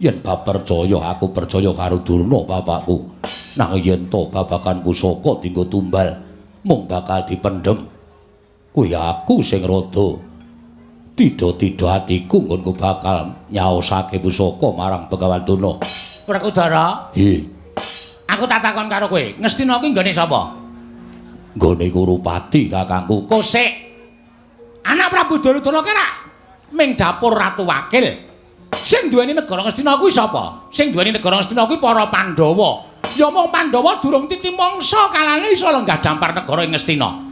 Yen bab percaya aku percaya karo Durna bapakku. Nanging yen to babagan pusaka dinggo tumbal mung bakal dipendhem. Kuwi aku sing rada tida-tida atiku nggonku bakal nyaosake pusaka marang Begawan Durna. Werkudara? Nggih. Aku tak takon karo kowe, Ngastina kuwi nggone sapa? Nggone Kurupati kakangku. Kosek. Anak Prabu Duryudana ki rak ming dapur Ratu Wakil. Sing duweni negara Ngastina kuwi sapa? Sing duweni negara Ngastina kuwi para Pandhawa. Ya mung Pandhawa durung titi mangsa kalane iso lenggah dampar negara ing Ngastina.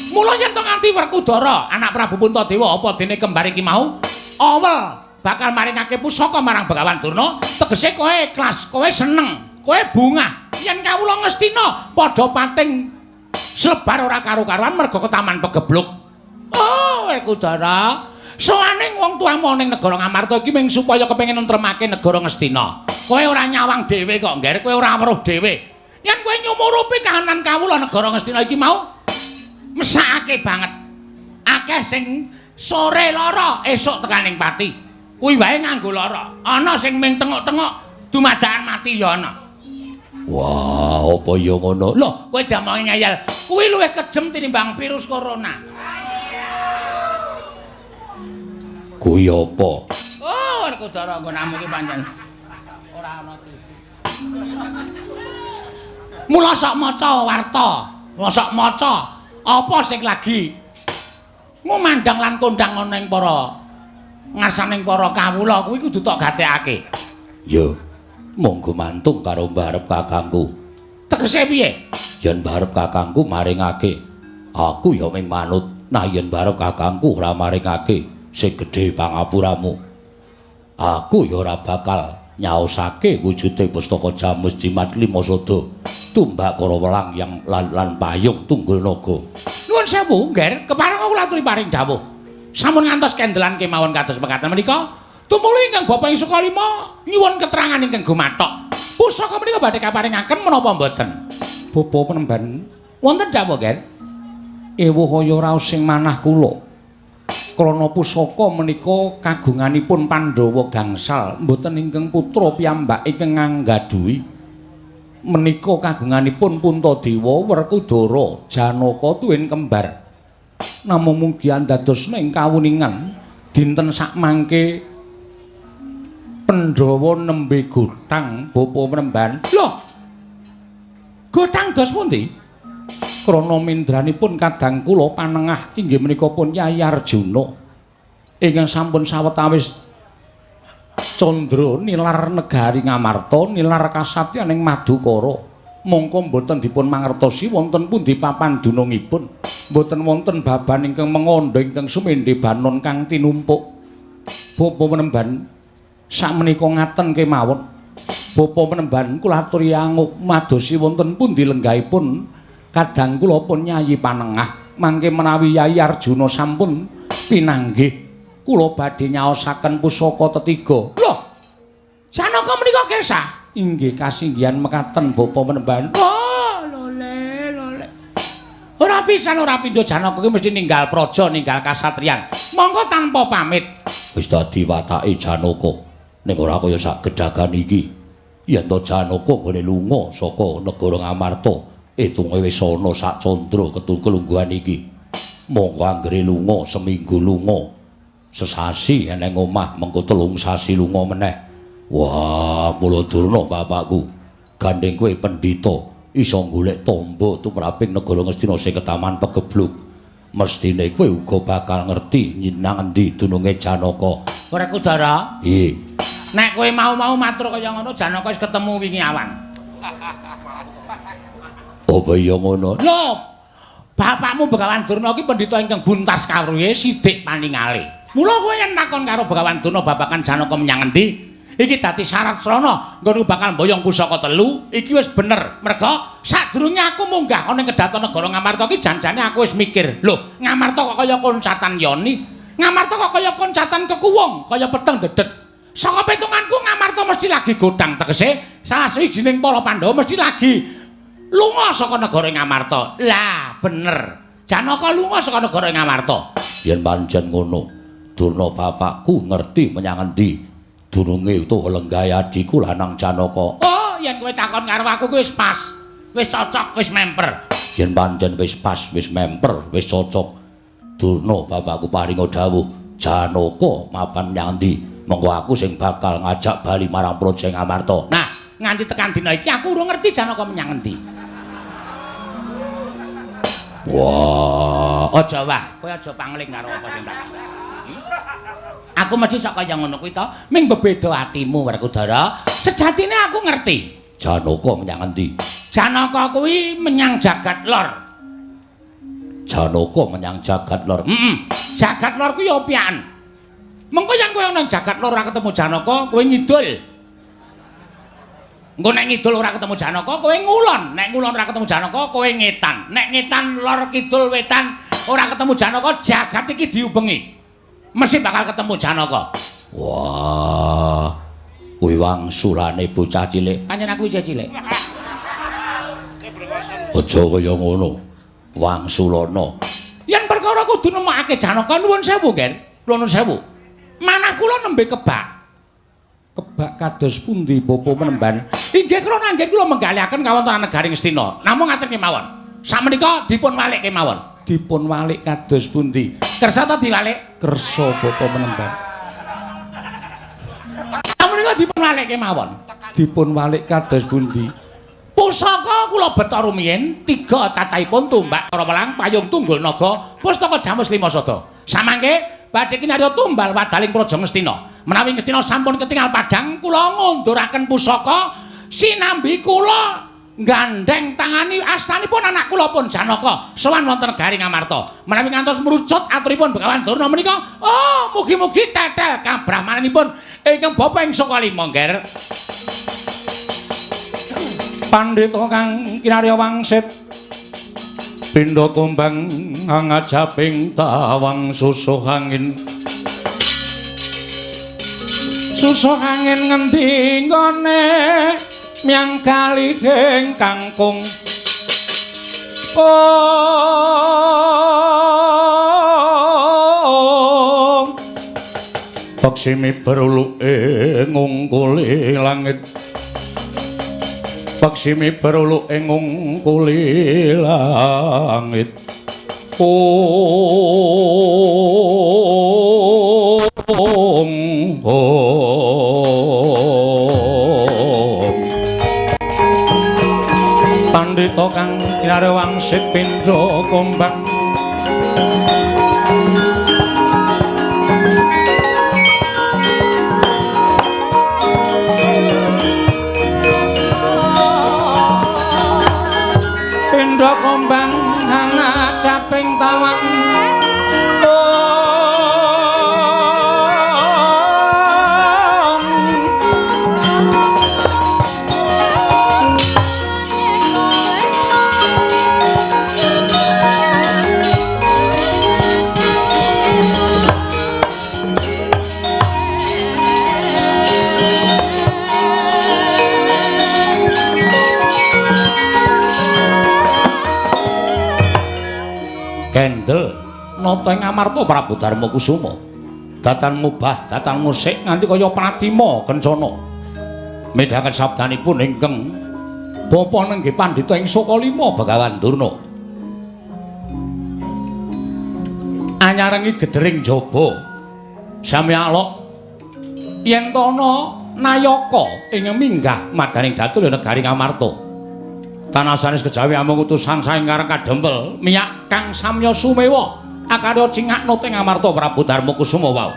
Mula yen to nganti Werkudara, anak Prabu Puntadewa apa dene kembar iki mau awel bakal maringake pusaka marang Begawan Durna, tegese kowe ikhlas, kowe seneng, kowe bungah. Yen kawula Ngastina padha pating slebar ora karu-karuan merga ketaman pegebluk. Oh, Werkudara, sowane wong tuamu ning negara Ngamarta iki mung supaya kepengin nentremake negara Ngastina. Kowe ora nyawang dhewe kok, Ngger, kowe ora weruh dhewe. Yen kowe nyumurupi kahanan kawula negara Ngastina iki mau mesakake banget. Akeh sing sore lara, esuk tekaning pati. Kuwi wae nganggo lara. Ana sing ming tengok-tengok dumadakan mati ya ana. Wah, apa ya ngono? Lho, kowe diomongi ngeyel. Kuwi luwih kejem tinimbang virus corona. Kuwi apa? Oh, Werkudara nggonamu iki pancen ora ana TV. Mula sok maca warta, mula sok maca apa sing lagi ngumandhang lan kondang ana ing para ngarsaning para kawula kuwi kudu tok gatekake. Ya, monggo mantung karo mbarep kakangku. Tegese piye? Yen mbarep kakangku maringake, aku ya mung manut. Nah yen mbarep kakangku ora maringake sing gedhe pangapuramu, aku ya ora bakal nyaosake wujude pustaka Jamus Jimat Lima Sada, tumbak Karawelang yang lan payung tunggul naga. Nuwun sewu, Ngger, kepareng kula aturi paring dawuh. Sampun ngantos kendelan kemawon kados mekaten menika, tumuli ingkang Bapak ing Sukalima nyuwun keterangan ingkang gumathok. Pusaka menika badhe kaparingaken menapa mboten? Bapa penemban, wonten dawuh, Ngger. Ewuh kaya raos sing manah kula. Krana pusaka menika kagunganipun Pandhawa gangsal, mboten ingkang putra piyambak ingkang nganggadhuhi. Menika kagunganipun Puntadewa, Werkudara, Janaka tuwin kembar. Namung mugi andadosna ing kawuningan dinten sakmangke Pandhawa nembe gothang bapa penemban. Lho. Gothang dos pundi? Krana mindranipun kadang kula panengah inggih menika pun Yayi Arjuna ingkang sampun sawetawis candra nilar negari Ngamarta, nilar kasatyan ing Madukara. Mongko mboten dipun mangertosi wonten pundi papan dunungipun. Mboten wonten baban ingkang mengandha ingkang sumendhe banon kang tinumpuk. Bapa penemban sakmenika ngaten kemawon. Bapa penemban kula aturi angup madosi wonten pundi lenggahipun kadang kula pun Yayi Panengah. Mangke menawi Yayi Arjuna sampun pinanggih, kula badhe nyaosaken pusaka tetiga. Lho, Janaka menika kesah? Inggih kasinggihan mekaten bapa penemban. Oh, lole lole. Ora pisan ora pindho Janaka ki mesti ninggal praja, ninggal kasatriyan. Monggo tanpa pamit. Wis dadi watake Janaka. Ning ora kaya sak gedhagan iki. Yen to Janaka nggone lunga saka negara Ngamarta, itunge wis ana sak candra kelungguhan iki. Monggo anggere lunga seminggu lunga, sesasi eneng omah, mengko 3 sasi lunga meneh. Wah, mula Durna bapakku, gandeng kowe pendhita iso golek tombo tumraping negara Ngastina sing ketaman pegebluk. Mestine kowe uga bakal ngerti nang endi dununge Janaka. Werkudara? Nggih. Nek kowe mau-mau matur kaya ngono, Janaka wis ketemu wingi awan. Apa iya ngono? Lho, bapakmu Begawan Durna iki pendhita ingkang buntas kawruhe sidik paningale. Mula kowe yen takon karo Begawan Durna babagan Janaka menyang endi, iki dadi syarat srana nggon bakal mboyong pusaka 3, iki wis bener. Merga sadurunge aku munggah ana ing kedaton negara Ngamarta iki janjane aku wis mikir, lho, Ngamarta kok kaya koncatan yoni, Ngamarta kok kaya koncatan kekuwung, kaya peteng dedet. Saka pitunganku Ngamarta mesti lagi godhang, tegese salah sawijining para Pandhawa mesti lagi lunga saka negara Ngamarta. Lah, bener. Janaka lunga saka negara Ngamarta. Yen pancen ngono, Durna bapakku ngerti menyang endi dununge utawa lenggahe adhiku lanang Janaka. Oh, yen kowe takon karo aku kuwi wis pas, wis cocok, wis memper. Yen pancen wis pas, wis memper, wis cocok, Durna bapakku paringa dawuh, Janaka mapan menyang endi? Monggo aku sing bakal ngajak bali marang Praja Ngamarta. Nah, nganti tekan dina iki aku urung ngerti Janaka menyang endi. Wah, aja wah, kowe aja pangling karo apa sing tak. Aku mesti sok kaya ngono kuwi to, ming bebeda atimu Werkudara. Sejatine aku ngerti Janaka menyang endi. Janaka kuwi menyang jagat lor. Janaka menyang jagat lor. Heeh. Jagat lor kuwi opian. Mengko yen kowe ana jagat lor ora ketemu Janaka, kowe ngidul. Engko nek ngidul ora ketemu Janaka, kowe ngulon. Nek ngulon ora ketemu Janaka, kowe ngetan. Nek ngetan lor kidul wetan ora ketemu Janaka, jagat iki diubengi. Mesti bakal ketemu Janaka. Wah, kuwi wangsulane bocah cilik. Pancen aku isih cilik. Aja kaya ngono. Wangsulana. Yen perkara kudu nemokake Janaka, nuwun sewu, Gen. Kula nuwun sewu. Manah kula nembe kebak. Kebak kados pundi Bapak Menemban? Inggih krana anggen kula menggalihaken kawontenan negari Ngastina. Namung ngaten kemawon. Sakmenika dipun walik kemawon. Dipun walik kados pundi? Kersa ta diwalik? Kersa Bapak Menemban. Sakmenika dipun walik kemawon. Dipun walik kados pundi? Pusaka kula beta rumiyin 3 cacahipun tumbak Karawelang payung tunggul naga pustaka Jamus 5 sada. Samangke badhe kinarya tumbal wadaling Praja Ngastina. Menawi Ngastina sampun ketingal padhang, kula ngunduraken pusaka sinambi kula nggandheng tangani astanipun anak kula pun Janaka sowan wonten negari Ngamarta. Menawi ngantos mrucut aturipun Begawan Durna menika, oh mugi-mugi tetel kabrahmananipun ingkang bapa ing saka lima, Ngger. Pandhita kang kinarya wangsit pindha kumbang ngajaping tawang susuh angin. Susuh angin ngendi nggone myang kalihing kangkung. Oh, paksimi beruluke ngungkuli langit. Paksimi beruluke ngungkuli langit. Ong ong. Pandhita kang kinarya wangsit pindha kumbang pindha kumbang hangajaping tawang. Kendel nata ing Amarta Prabu Darma Kusuma. Datan ngubah, datan ngusik nganti kaya Pradima kencana. Midhanget sabdanipun ingkang bapa nenggih pandhita ing Sokalima Begawan Durna. Anyarengi gedering jaba sami alok yen to ana nayaka ing minggah madaning datu negari Ngamarta. Tanah sanes kejawi amung utusan saking Karang Kadempel miyak kang samya sumewa akarya cingakno teng Ngamarta Prabu Darmakusuma wau.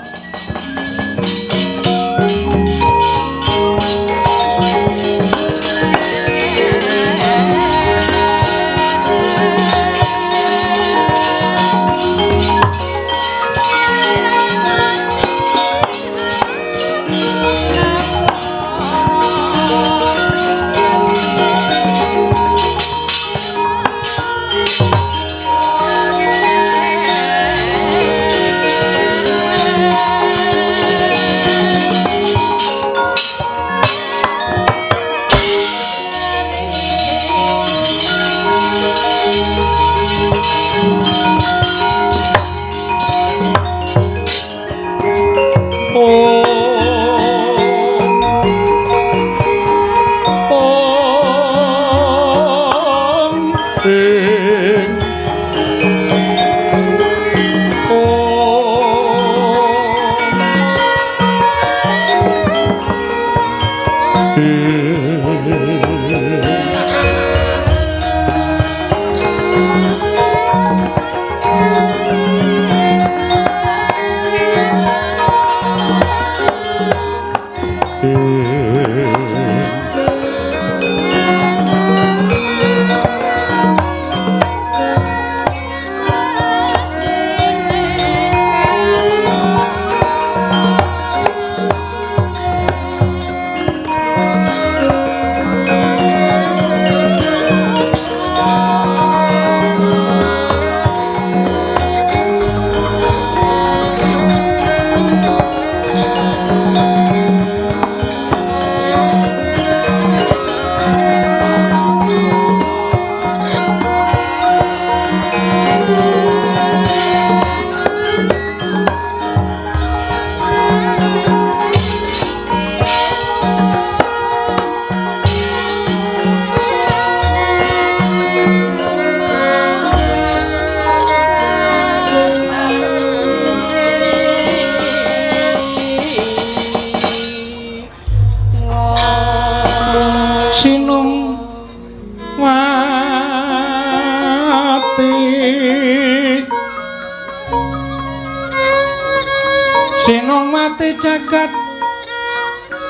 Sinungwati jagat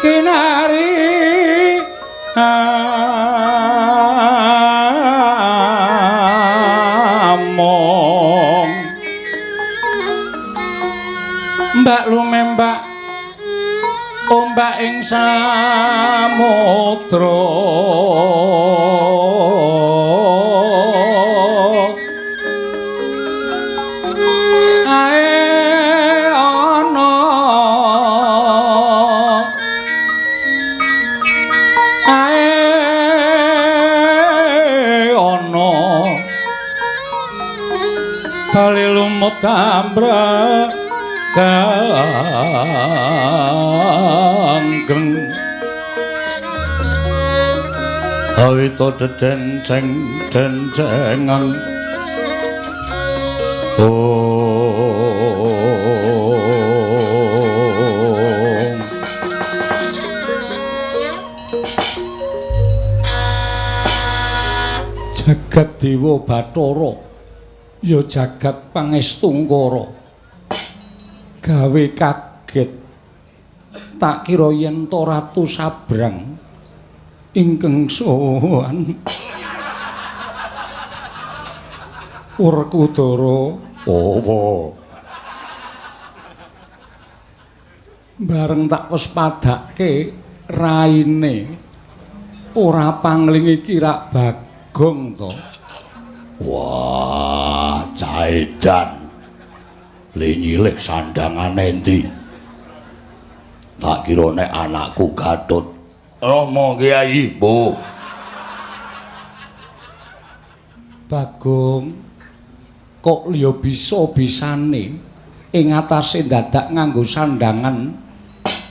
kinari among mbak lumembak ombak ing samudra bali lumut tambra kanggeng awita dedenceng dencengan oh jagat dewa bathara ya jagat pangestungkara gawe kaget tak kira yen to Ratu Sabrang ingkang sowan Werkudara apa bareng tak wes padake raine ora pangling iki rak Bagong to. Wah, caedan. Le nyilih sandangane endi? Tak kira nek anakku Gatut. Rama Kyai, mbuh. Bagong, kok liya bisa-bisane ing atase dadak nganggo sandangan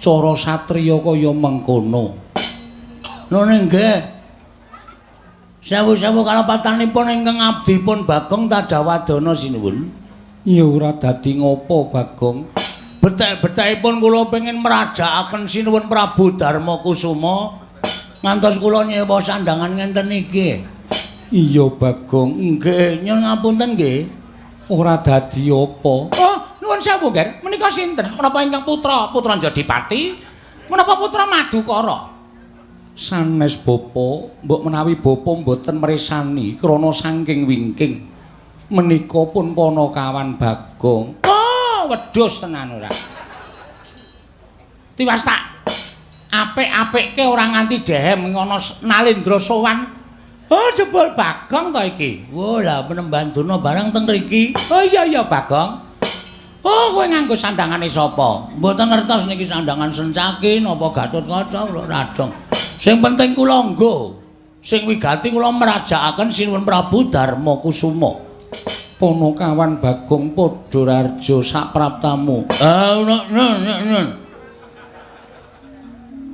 cara satriya kaya mengkono. Nune nggih. Sewu-sewu kalepatanipun ingkang abdipun Bagong Tadawadana sinuwun. Ya ora dadi ngopo Bagong. Betek-betekipun kula pengin mrajakaken Sinuwun Prabu Darma Kusuma ngantos kula nyewa sandangan ngenten iki. Iya Bagong, nggih, nyuwun ngapunten nggih. Ora dadi apa. Oh, nuwun sewu, Ger. Menika sinten? Menapa ingkang putra, putra Jodipati? Menapa putra Madukara? Sanes bapa, mbok menawi bapa mboten mresani krana saking wingking. Menika pun panakawan Bagong. Oh, wedhus tenan ora. Tiwas tak apik-apikke ora nganti dehem ngono Nalendra sowan. Oh, jebul Bagong to iki. Wo lah penemban Durna barang teng mriki. Oh iya iya Bagong. Oh, kowe nganggo sandangane sapa? Mboten ngertos niki sandangan Sencaki napa Gatotkaca kula radong. Sing penting kula nggo. Sing wigati kula mrajakaken Sinuwun Prabu Darma Kusuma. Panakawan Bagong padha rarja sapraptamu. Ah,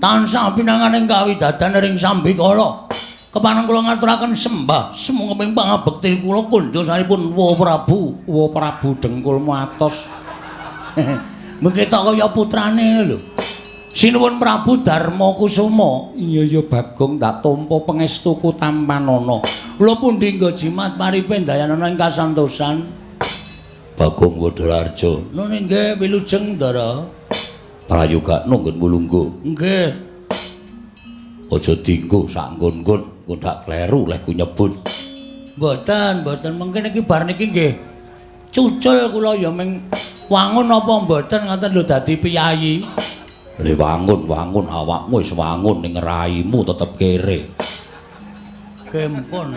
tansah pinanganing kawidadan ring sambikala. Kepareng kula ngaturaken sembah sumangga pangabekti kula kunjosaripun Wa Prabu. Wa Prabu dengkulmu atos. Mengke tok kaya putrane lho. Sinuwun Prabu Darma Kusuma. Iya iya Bagong, tak tampa pangestuku tampanana. Kula pundi nggo jimat paripe ndayanana ing kasantosan. Bagong Wadararja. Nune nggih wilujeng Ndara. Prayogakno nggon mulungguh. Nggih. Aja dinggo sak nggon-nggon, engko ndak kleru leh ku nyebut. Mboten, mboten mungkin iki bar niki nggih. Cucul kula ya ming wangun apa mboten ngoten lho dadi piyayi. Le wangun-wangun awakmu wis wangun ning raimu tetep kere. Gempon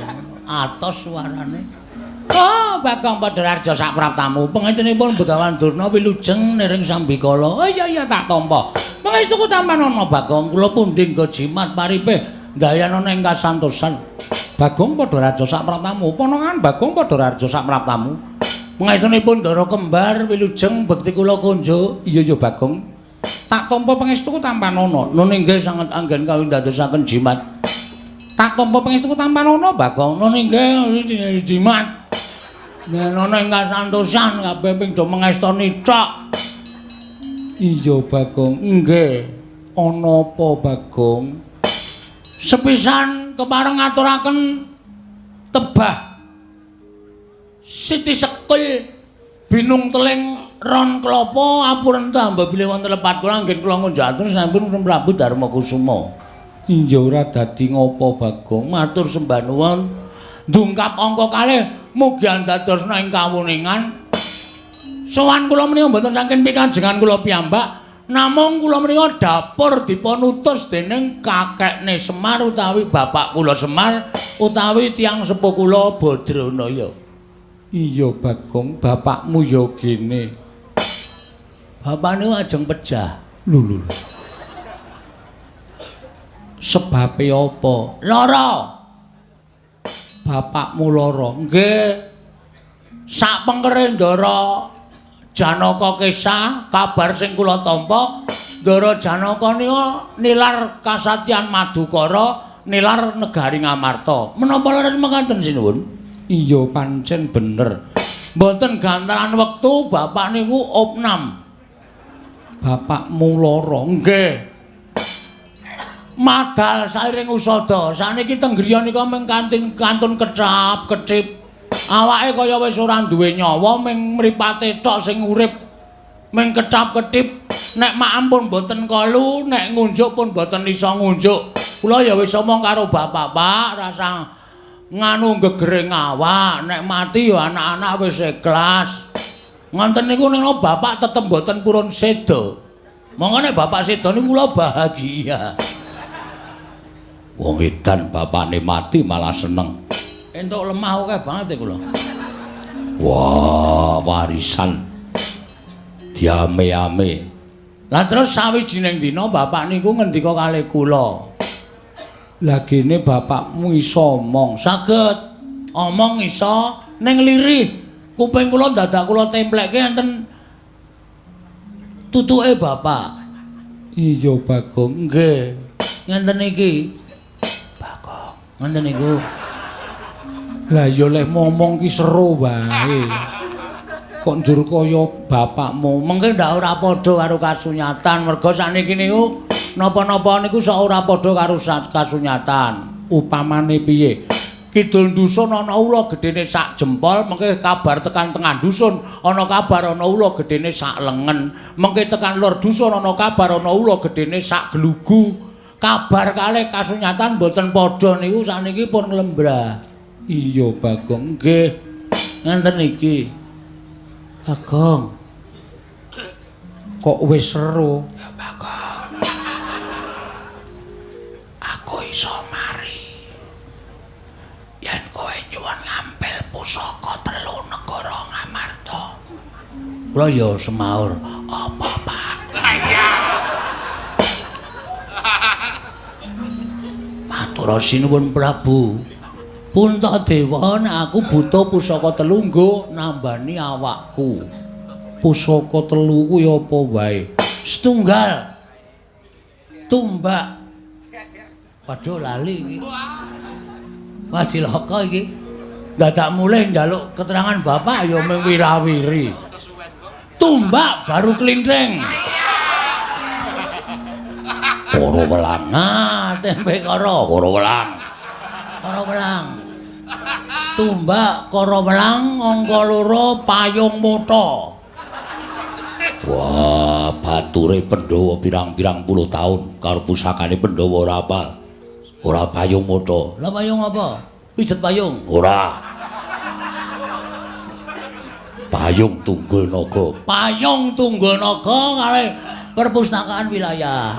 atos suarane. Oh, Bagong Padhararja sak praptamu. Pangestenipun Begawan Durna wilujeng niring sambikala. Oh iya iya tak tampa. Pangestuku tampanana Bagong, kula pundi nggo jimat paripe ndayanana ing kasantosan. Bagong Padhararja sak praptamu. Panangan Bagong Padhararja sak praptamu. Pangestunipun Ndara kembar wilujeng bekti kula kunjuk. Iya iya Bagong. Tak tampa pangestuku tampanana. Nun inggih sanget anggen kawindadosaken jimat. Tak tampa pangestuku tampanana Bagong. Nun inggih jimat. Nenono ing kasantosan kabeh ping do mengestoni tok. Iya Bagong, nggih. Ana apa Bagong? Sepisan kepareng ngaturaken tebah Siti Sekul binung teling ron klapa apurenta mbok bilih wonten lepat kula anggen kula ngunjukaken sampun Prabu Darma Kusuma. Iya ora dadi ngopo Bagong, matur sembah nuwun. Ndungkap angka kalih mugi andadosna ing kawuningan. Sowan kula menika mboten saking pikajengan kula piyambak, namung kula menika dapur dipun utus dening kakekne Semar utawi bapak kula Semar utawi tiyang sepuh kula Badranaya. Iya Bagong, bapakmu ya gene. Bapakne ajeng pejah. Lho lho. Sebabe apa? Lara. Bapakmu lara. Nggih. Sak pengkere Ndara Janaka kesah, kabar sing kula tampa, Ndara Janaka nika nilar kasatyan Madukara, nilar negari Ngamarta. Menapa leres mekaten sinuwun? Iya pancen bener. Mboten gantaran wektu bapak niku opnam. Bapakmu lara. Nggih. Madal sairing usada. Saniki teng griya nika mung kantun kecap-kecip. Awake kaya wis ora duwe nyawa, mung mripate tok sing urip. Mung kecap-ketip. Nek maem pun mboten kolu, nek ngunjuk pun mboten iso ngunjuk. Kula ya wis omong karo bapak, Pak, rasa nganu gegering awak, nek mati ya anak-anak wis ikhlas. Ngonten niku nek bapak tetep mboten purun seda. Monggo nek bapak seda niku kula bahagia. Wong edan bapakne mati malah seneng. Entuk lemah akeh banget kula. Wah, warisan diame-ame. Lah terus sawijining dina bapak niku ngendika kalih kula. Lah gene bapakmu iso omong. Saged omong iso ning lirih. Kuping kula dadak kula templekke enten tutuke bapak. Iya Bagong, nggih. Ngenten iki. Ngoten niku. Lah ya leh momong ki seru wae. Kok njur kaya bapakmu. Mengke ndak ora padha karo kasunyatan merga sakniki niku napa-napa niku sok ora padha karo kasunyatan. Upamane piye? Kidul dusun ana ula gedene sak jempol, mengke kabar tekan tengah dusun ana kabar ana ula gedene sak lengen, mengke tekan lor dusun ana kabar ana ula gedene sak glugu. Kabar kalih kasunyatan mboten padha niku sakniki pun nglembrah. Iya Bagong, nggih. Ngenten iki. Bagong. Kok wis seru? Ya Bagong. Aku iso mari. Yen kowe nyuwun ngampil pusaka telu negara Ngamarta. Kula ya semaur, apa Pak? Matur sinuwun Prabu. Puntadewa nek aku butuh pusaka telu nggo nambani awakku. Pusaka telu kuwi apa wae? Setunggal. Tumbak. Waduh lali iki. Wah cilaka iki. Dadak mulih njaluk keterangan bapak ya mung wirawiri. Tumbak baru klinthing. Koro welang. Ah, tempe koro, koro welang. Koro welang. Tumbak koro welang angka loro payung mata. Wah, bature Pandhawa pirang-pirang puluh taun karo pusakane Pandhawa ora apal. Ora payung mata. Lah payung apa? Pijet payung? Ora. Payung Tunggul Naga. Payung Tunggul Naga kalih perpustakaan wilayah.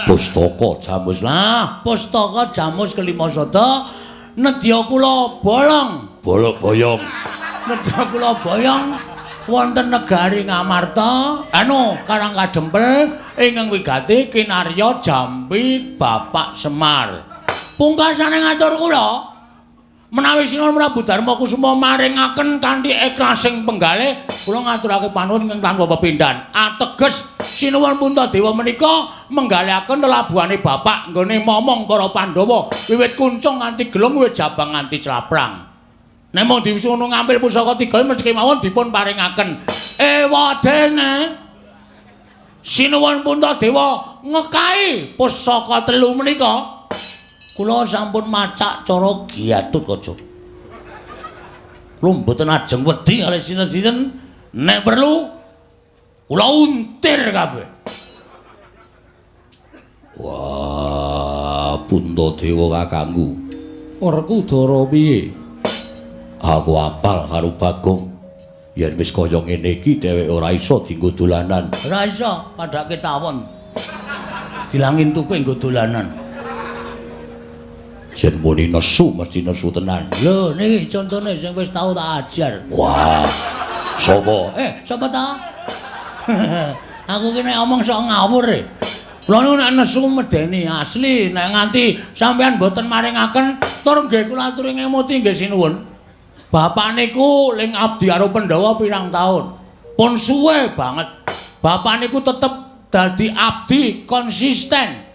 Pustaka Jamus. Lah, pustaka Jamus kelima sada nedya kula bolong. Bolok boyong. Nedya kula boyong wonten negari Ngamarta, anu Karang Kadempel ingkang wigati kinarya Jambi Bapak Semar. Pungkasane ngatur kula menawi Sinuwun Prabu Darma Kusuma maringaken kanthi ikhlasing penggalih kula ngaturake panuwun ingkang tanpa pepindhan. Ateges Sinuwun Puntadewa menika menggalihaken lelabuhane bapak nggone momong para Pandhawa wiwit kuncung nganti gelung wiwit jabang nganti claprang. Nek mung diwisuno ngampil pusaka tiga mesti kemawon dipun paringaken. Ewadene Sinuwun Puntadewa ngekai pusaka telu menika kula sampun macak cara Gatotkaca. Kula mboten ajeng wedi kalih sinten-sinten, nek perlu kula untir kabeh. Wah, Puntadewa kakangku. Werkudara piye? Aku apal karo Bagong. Yen wis kaya ngene iki dheweke ora iso dienggo dolanan. Ora iso, padhake tawon. Dilangin tuku nggo dolanan. Yen muni nesu mesti nesu tenan. Lho niki contone sing wis tau tak ajar. Wah. Sapa? Sapa ta? Aku ki nek omong sok ngawur e. Kula niku nek nesu medeni asli, nek nganti sampean mboten maringaken tur nggih kula aturi ngemuti nggih sinuwun. Bapak niku ling abdi karo Pandhawa pirang taun. Pun suwe banget. Bapak niku tetep dadi abdi konsisten.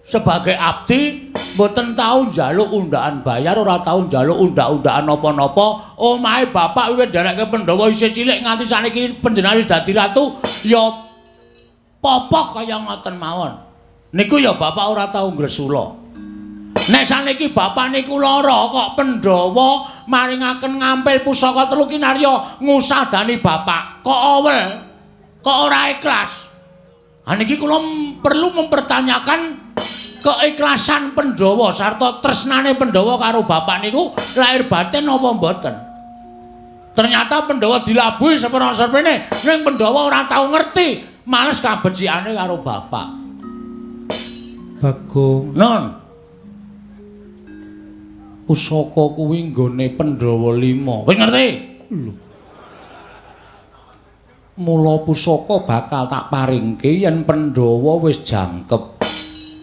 Sebagai abdi mboten tau njaluk undaan bayar, ora tau njaluk undak-undakan napa-napa. Omahe bapak wiwit nderekke Pandhawa isih cilik nganti saniki panjenengan wis dadi ratu ya popok kaya ngoten mawon. Niku ya bapak ora tau ngresula. Nek saniki bapak niku lara kok Pandhawa maringaken ngampil pusaka telu kinarya ngusadani bapak kok awel, kok ora ikhlas. Ha niki kula perlu mempertanyakan keikhlasan Pandhawa sarta tresnane Pandhawa karo bapak niku lahir batin apa mboten. Ternyata Pandhawa dilabuhi seprana-seprene, ning Pandhawa ora tau ngerti, males kabecikane karo bapak. Bagong, non. Pusaka kuwi nggone Pandhawa 5. Wis ngerti? Lho. Mula pusaka bakal tak paringke yen Pandhawa wis jangkep.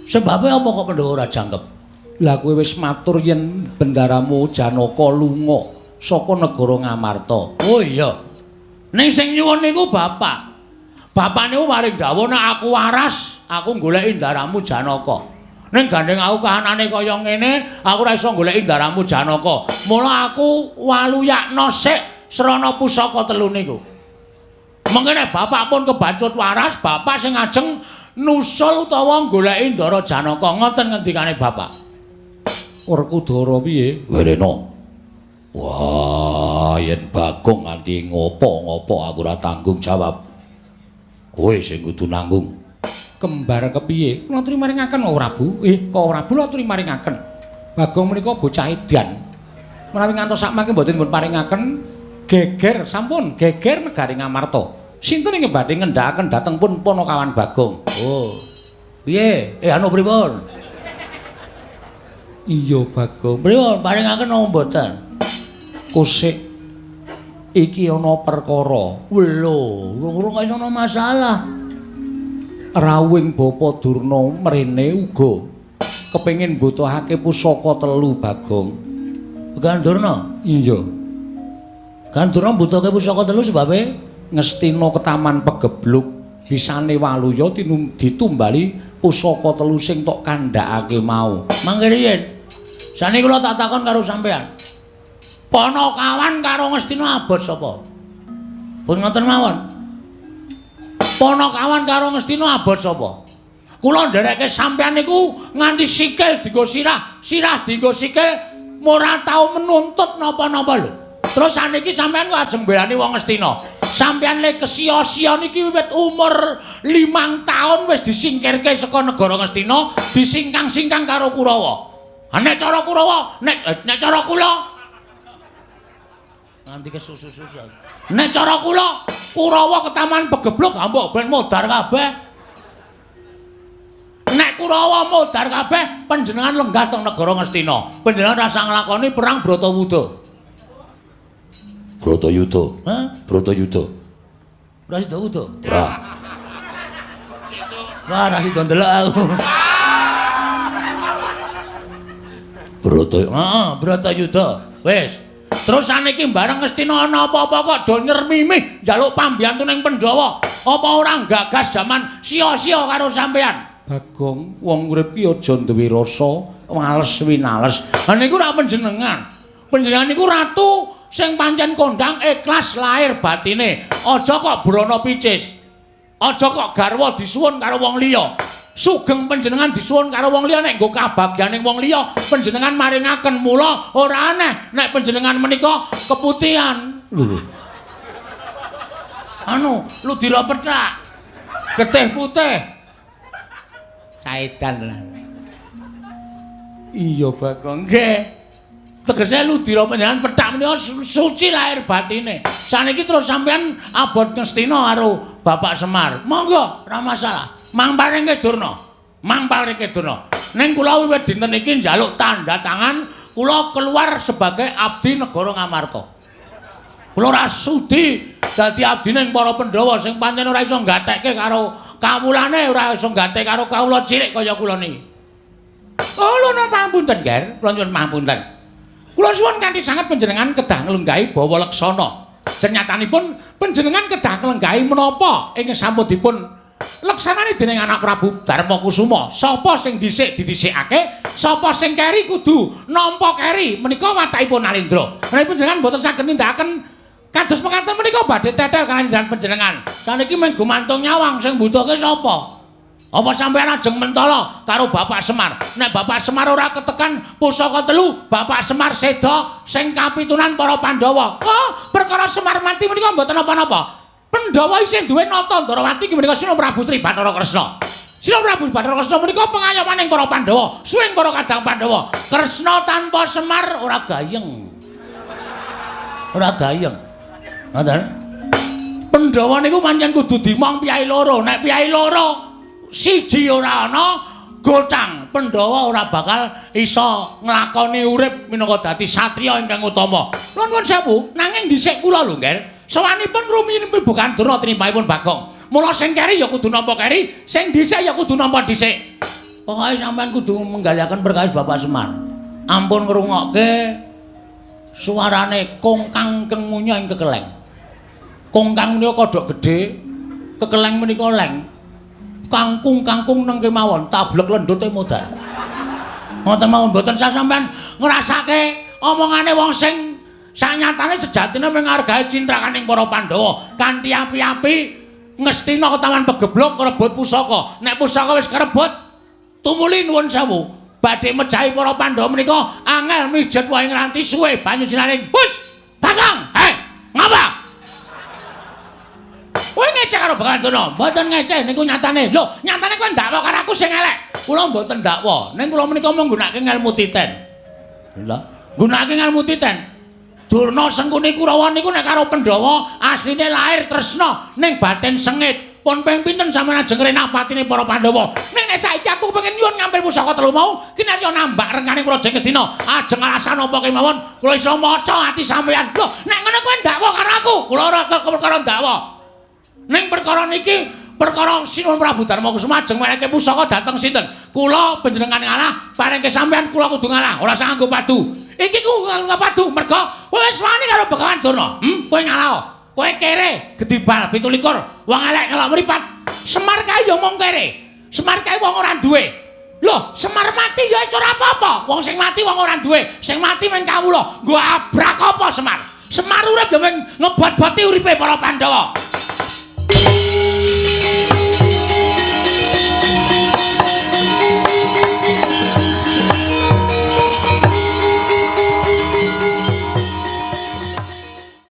Sebabe apa kok Pandhawa ora jangkep? Lah kowe wis matur yen bendaramu Janaka lunga saka negara Ngamarta. Oh iya. Ning sing nyuwun niku bapak. Bapak niku paring dawuh nek aku waras, aku goleki ndaramu Janaka. Ning gandeng aku kahanane kaya ngene, aku ora iso goleki ndaramu Janaka. Mula aku waluyakna sik srana pusaka telu niku. Mengkene bapak pun kebacut waras, bapak sing ajeng nusul utawa goleki ndara Janaka. Ngoten ngendikane bapak. Werkudara piye? Werena. Wah, yen Bagong nganti ngopo-ngopo aku ora tanggung jawab. Kowe sing kudu nanggung. Kembar kepiye? Kula aturi maringaken Prabu. Kok Prabu kula aturi maringaken. Bagong menika bocah edan. Menawi ngantos sakmangke mboten dipun paringaken geger sampun geger negari Ngamarta. Sinten ingkang badhe ngendhakaken dhateng pun Panakawan Bagong? Oh. Piye? Anu pripun? Iya Bagong. Pripun paringaken napa mboten? Kusik iki ana perkara. Lho, urung kaya ana masalah. Rawuhing Bapa Durna mrene uga kepengin mbutuhake pusaka telu Bagong. Began Durna? Iya. Gan Durna mbutuhake pusaka telu sebabe Ngastina ketaman pegebluk bisane waluya ditumbali pusaka telu sing tok kandhakake mau. Mangke riyin. Sane kula tak takon karo sampean. Panakawan karo Ngastina abot sapa? Pun ngoten mawon. Panakawan karo Ngastina abot sapa? Kula ndereke sampean niku nganti sikil dienggo sirah, sirah dienggo sikil, ora tau menuntut napa-napa lho. Terus saniki sampean kok ajeng mbelani wong Ngastina. Sampean le kesia-sia niki wiwit umur 5 taun wis disingkirke saka negara Ngastina, disingkang-singkang karo Kurawa. Ha nek cara Kurawa, nek cara kula nganti kesusu-susu. Nek cara kula, Kurawa ketaman pegebluk ambok ben modar kabeh. Nek Kurawa modar kabeh, panjenengan lenggah teng negara Ngastina. Panjenengan rasa nglakoni perang Bratawuda. Bratayuda. Hah? Bratayuda. Ora sida wuda. Ora. Sesuk. Wah, ora sida ndelok aku. Heeh, Bratayuda. Wis. Terus saniki bareng Ngastina ana apa-apa kok do nyermimih njaluk pambiyantu ning Pandhawa. Apa ora gagas jaman sia-sia karo sampean? Bagong, wong urip ki aja duwe rasa males winales. Ha niku ora panjenengan. Panjenengan niku ratu sing pancen kondang ikhlas lahir batine. Aja kok brana picis. Aja kok garwa disuwun karo wong liya. Sugeng panjenengan disuwun karo wong liya nek nggo kabagyaning wong liya panjenengan maringaken. Mula ora aneh nek panjenengan menika keputihan. Lho. Anu, ludira pethak. Getih putih. Caedan lah. Iya Bagong. Nggih. Tegese ludira panjenengan pethak menika suci lahir batine. Saniki terus sampean abot Ngastina karo Bapak Semar. Monggo, ora masalah. Mang paringke Durna. Mang paringke Durna. Ning kula wiwit dinten iki njaluk tanda tangan kula keluar sebagai abdi negara Ngamarta. Kula ora sudi dadi abdine para Pandhawa sing pancen ora iso nggatekke karo kawulane, ora iso nggatekke karo kawula cilik kaya kula niki. Oh, lho napa pangapunten, Ger? Kula nyuwun pangapunten. Kula suwun kanthi sanget panjenengan kedah nglenggahi bawa leksana. Senyatanipun panjenengan kedah nglenggahi menapa ingkang sampun dipun leksanani dening anak Prabu Darma Kusuma. Sapa sing dhisik didhisikake, sapa sing keri kudu nampa keri. Menika watakipun Nalendra. Menawi panjenengan mboten saged nindakaken kados mekaten menika badhe tetel kaliyan panjenengan. Saniki mung gumantung nyawang sing mbutuhke sapa? Apa sampeyan ajeng mentala karo Bapak Semar? Nek Bapak Semar ora ketekan pusaka telu, Bapak Semar seda sing kapitunan para Pandhawa. Oh, perkara Semar mati menika mboten napa-napa. Pandhawa isih duwe nata Ndrawati inggih menika Sina Prabu Sri Bathara Kresna. Sina Prabu Bathara Kresna menika pengayomaning para Pandhawa, suwing para kadang Pandhawa. Kresna tanpa Semar ora gayeng. Ora gayeng. Ngoten. Pandhawa niku pancen kudu dimong piyai loro. Nek piyai loro siji ora ana gotang, Pandhawa ora bakal iso nglakoni urip minangka dadi satriya ingkang utama. Nuwun nuwun sewu, nanging dhisik kula lho, Nger. Sowanipun rumiyin Bukan Durna tinimbangipun Bagong. Mula sing keri ya kudu nampa keri, sing dhisik ya kudu nampa dhisik. Pokoke sampean kudu menggaliaken perkawis Bapak Semar. Ampun ngrungokke suarane kongkang kengunya ing kekeleng. Kongkang menika kodhok gedhe, kekeleng menika leng. Kangkung-kangkung neng kemawon, tablek lendute modal. Ngoten mawon mboten sah sampean ngrasake omongane wong sing sanyatane sejatine menghargai cintrakaning para Pandhawa kanthi api-api ngestina ketawan pegeblok ngrebut pusaka. Nek pusaka wis kerebut tumuli nuwun sewu badhe mejahi para Pandhawa menika angel mijet wae ngranti suwe banyu sinaring. Hus! Bagong! Hei, ngapa? Kowe ngecek karo Begawan Durna? Mboten ngecek niku nyatane. Lho, nyatane kowe ndakwa karo aku sing elek. Kula mboten ndakwa. Ning kula menika mung nggunakake ngelmu titen. Lha, nggunakake ngelmu titen. Durna Sengkuni Kurawa niku nek karo Pandhawa asline lair tresna ning batin sengit. Pun ping pinten sampeyan ajeng ngrenah patine para Pandhawa. Ning nek saiki aku pengen nyuwun ngampil pusaka telu mau, kinarya nambak rengkaning Praja Ngastina. Ajeng alasan apa kemawon kula iso maca ati sampeyan. Lho, nek ngono kowe ndakwa karo aku. Kula ora perkara ndakwa. Ning perkara niki perkara Sinuwun Prabu Darma Kusuma ajeng wenehke pusaka dhateng sinten? Kula panjenengan ngalah, parengke sampeyan kula kudu ngalah, ora usah nganggo padu. Iki ku nganggo padu mergo kowe wis wani karo Begawan Durna. Kowe ngalah. Kowe kere gedibal 27, wong elek ngelok mripat. Semar kae ya mung kere. Semar kae wong ora duwe. Lho, Semar mati ya wis ora apa-apa. Wong sing mati wong ora duwe, sing mati mung kawula. Nggo abrak apa Semar? Semar urip ya mung ngebot-boti uripe para Pandhawa.